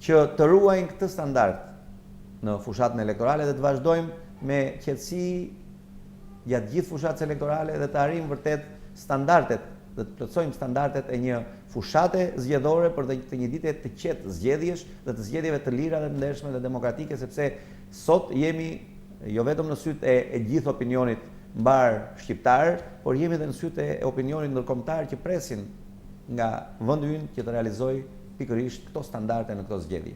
që të ruajnë këtë standard në fushatën elektorale dhe të vazhdojmë me qetësi gjatë gjithë fushatës elektorale dhe të arrijmë vërtet standardet. dhe të plotësojmë standardet e një fushate zgjedhore por dhe të një dite të qetë zgjedhjesh dhe të zgjedhjeve të lira dhe të ndershme dhe demokratike sepse sot jemi jo vetëm në sytë e, e gjithë opinionit mbarëshqiptar, por jemi dhe në sytë e opinionit ndërkombëtar që presin nga vendi ynë që të realizojë pikërisht këto standarde në këto zgjedhje.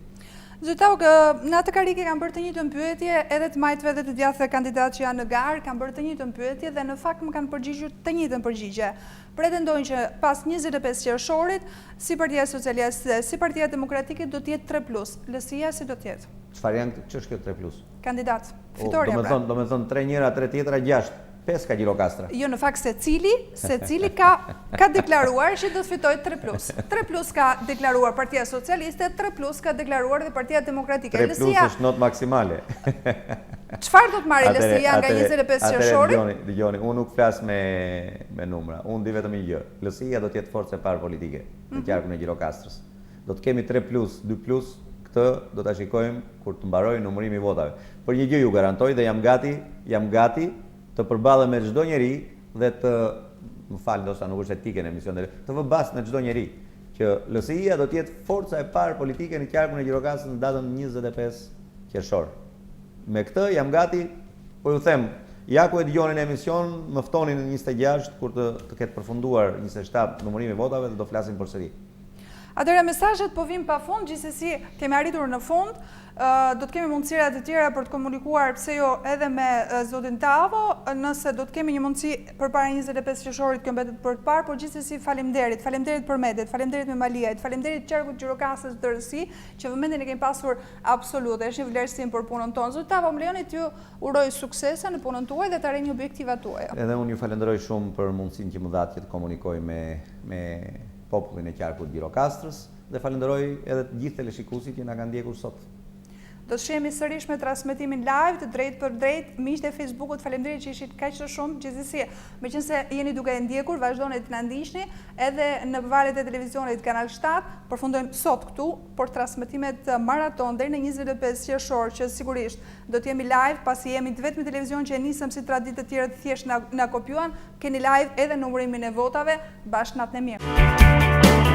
Zoti Tavo, në atë karrige kam bërë të njëjtën pyetje, edhe të majtëve dhe të djathtëve kandidatë që janë në garë, kam bërë të njëjtën pyetje dhe në fakt më kanë përgjigjur të njëjtën përgjigje. Pretendojnë që pas 25 qershorit, si Partia Socialiste, si Partia Demokratike do të jetë 3 plus. LSI-ja si do të jetë? Çfarë janë, ç'është kjo 3 plus? Kandidat. Fitorja pra. Domethënë 3 njëra, 3 tjetra, 6. 5 ka Gjirokastra. Jo, në fakt secili, secili ka ka deklaruar që do të fitojë 3 plus. 3 plus ka deklaruar Partia Socialiste, 3 plus ka deklaruar dhe Partia Demokratike. 3 plus është notë maksimale. Çfarë do të marrë LSI-ja nga 25 qershori? Dëgjoni, dëgjoni, unë nuk flas me me numra. Unë di vetëm një gjë. LSI-ja do të jetë forcë e parë politike në mhm. qarkun e Gjirokastrës. Do të kemi 3 plus, 2 plus, këtë do ta shikojmë kur të mbarojë numërimi i votave. Por një gjë ju garantoj dhe jam gati, jam gati të përballem me çdo njeri dhe të, më fal ndoshta nuk është etike në emision të, të vë bast me çdo njeri që LSI-ja do të jetë forca e parë politike në qarkun e Gjirokastrës në datën 25 qershor. Me këtë jam gati, po ju them, ja ku e dëgjoni në emision, më ftoni në 26 kur të të ketë përfunduar 27 numërimi i votave dhe do flasim përsëri. Atëherë mesazhet po vijnë pa fund, gjithsesi kemi arritur në fund. Do të kemi mundësira të tjera për të komunikuar, pse jo edhe me zotin Tavo, nëse do të kemi një mundësi përpara 25 qershorit, kjo mbetet për të parë, por gjithsesi faleminderit, faleminderit Përmetit, faleminderit Memaliajt, faleminderit qarkut Gjirokastrës në tërësi, që vëmendjen e kemi pasur absolute, është një vlerësim për punën tonë. Zoti Tavo, më lejoni t'ju uroj suksese në punën tuaj dhe të arrini objektivat tuaja. Edhe unë ju falenderoj shumë për mundësinë që më dhatë që të komunikoj me me popullin e qarkut Gjirokastrës dhe falenderoj edhe të gjithë teleshikuesit që na kanë ndjekur sot. Do të shihemi sërish me transmetimin live të drejtpërdrejtë. Miqtë e Facebookut, faleminderit që ishit kaq të shumtë. Gjithsesi, meqenëse jeni duke e ndjekur, vazhdoni të na ndiqni edhe në valët e televizionit Kanal 7. Përfundojmë sot këtu, por transmetimet maraton deri në 25 qershor që sigurisht do të jemi live, pasi jemi të vetmi televizion që e nisëm si traditë të tjerët thjesht na na kopjuan. Keni live edhe numërimin e votave. Bashkë natën e mirë.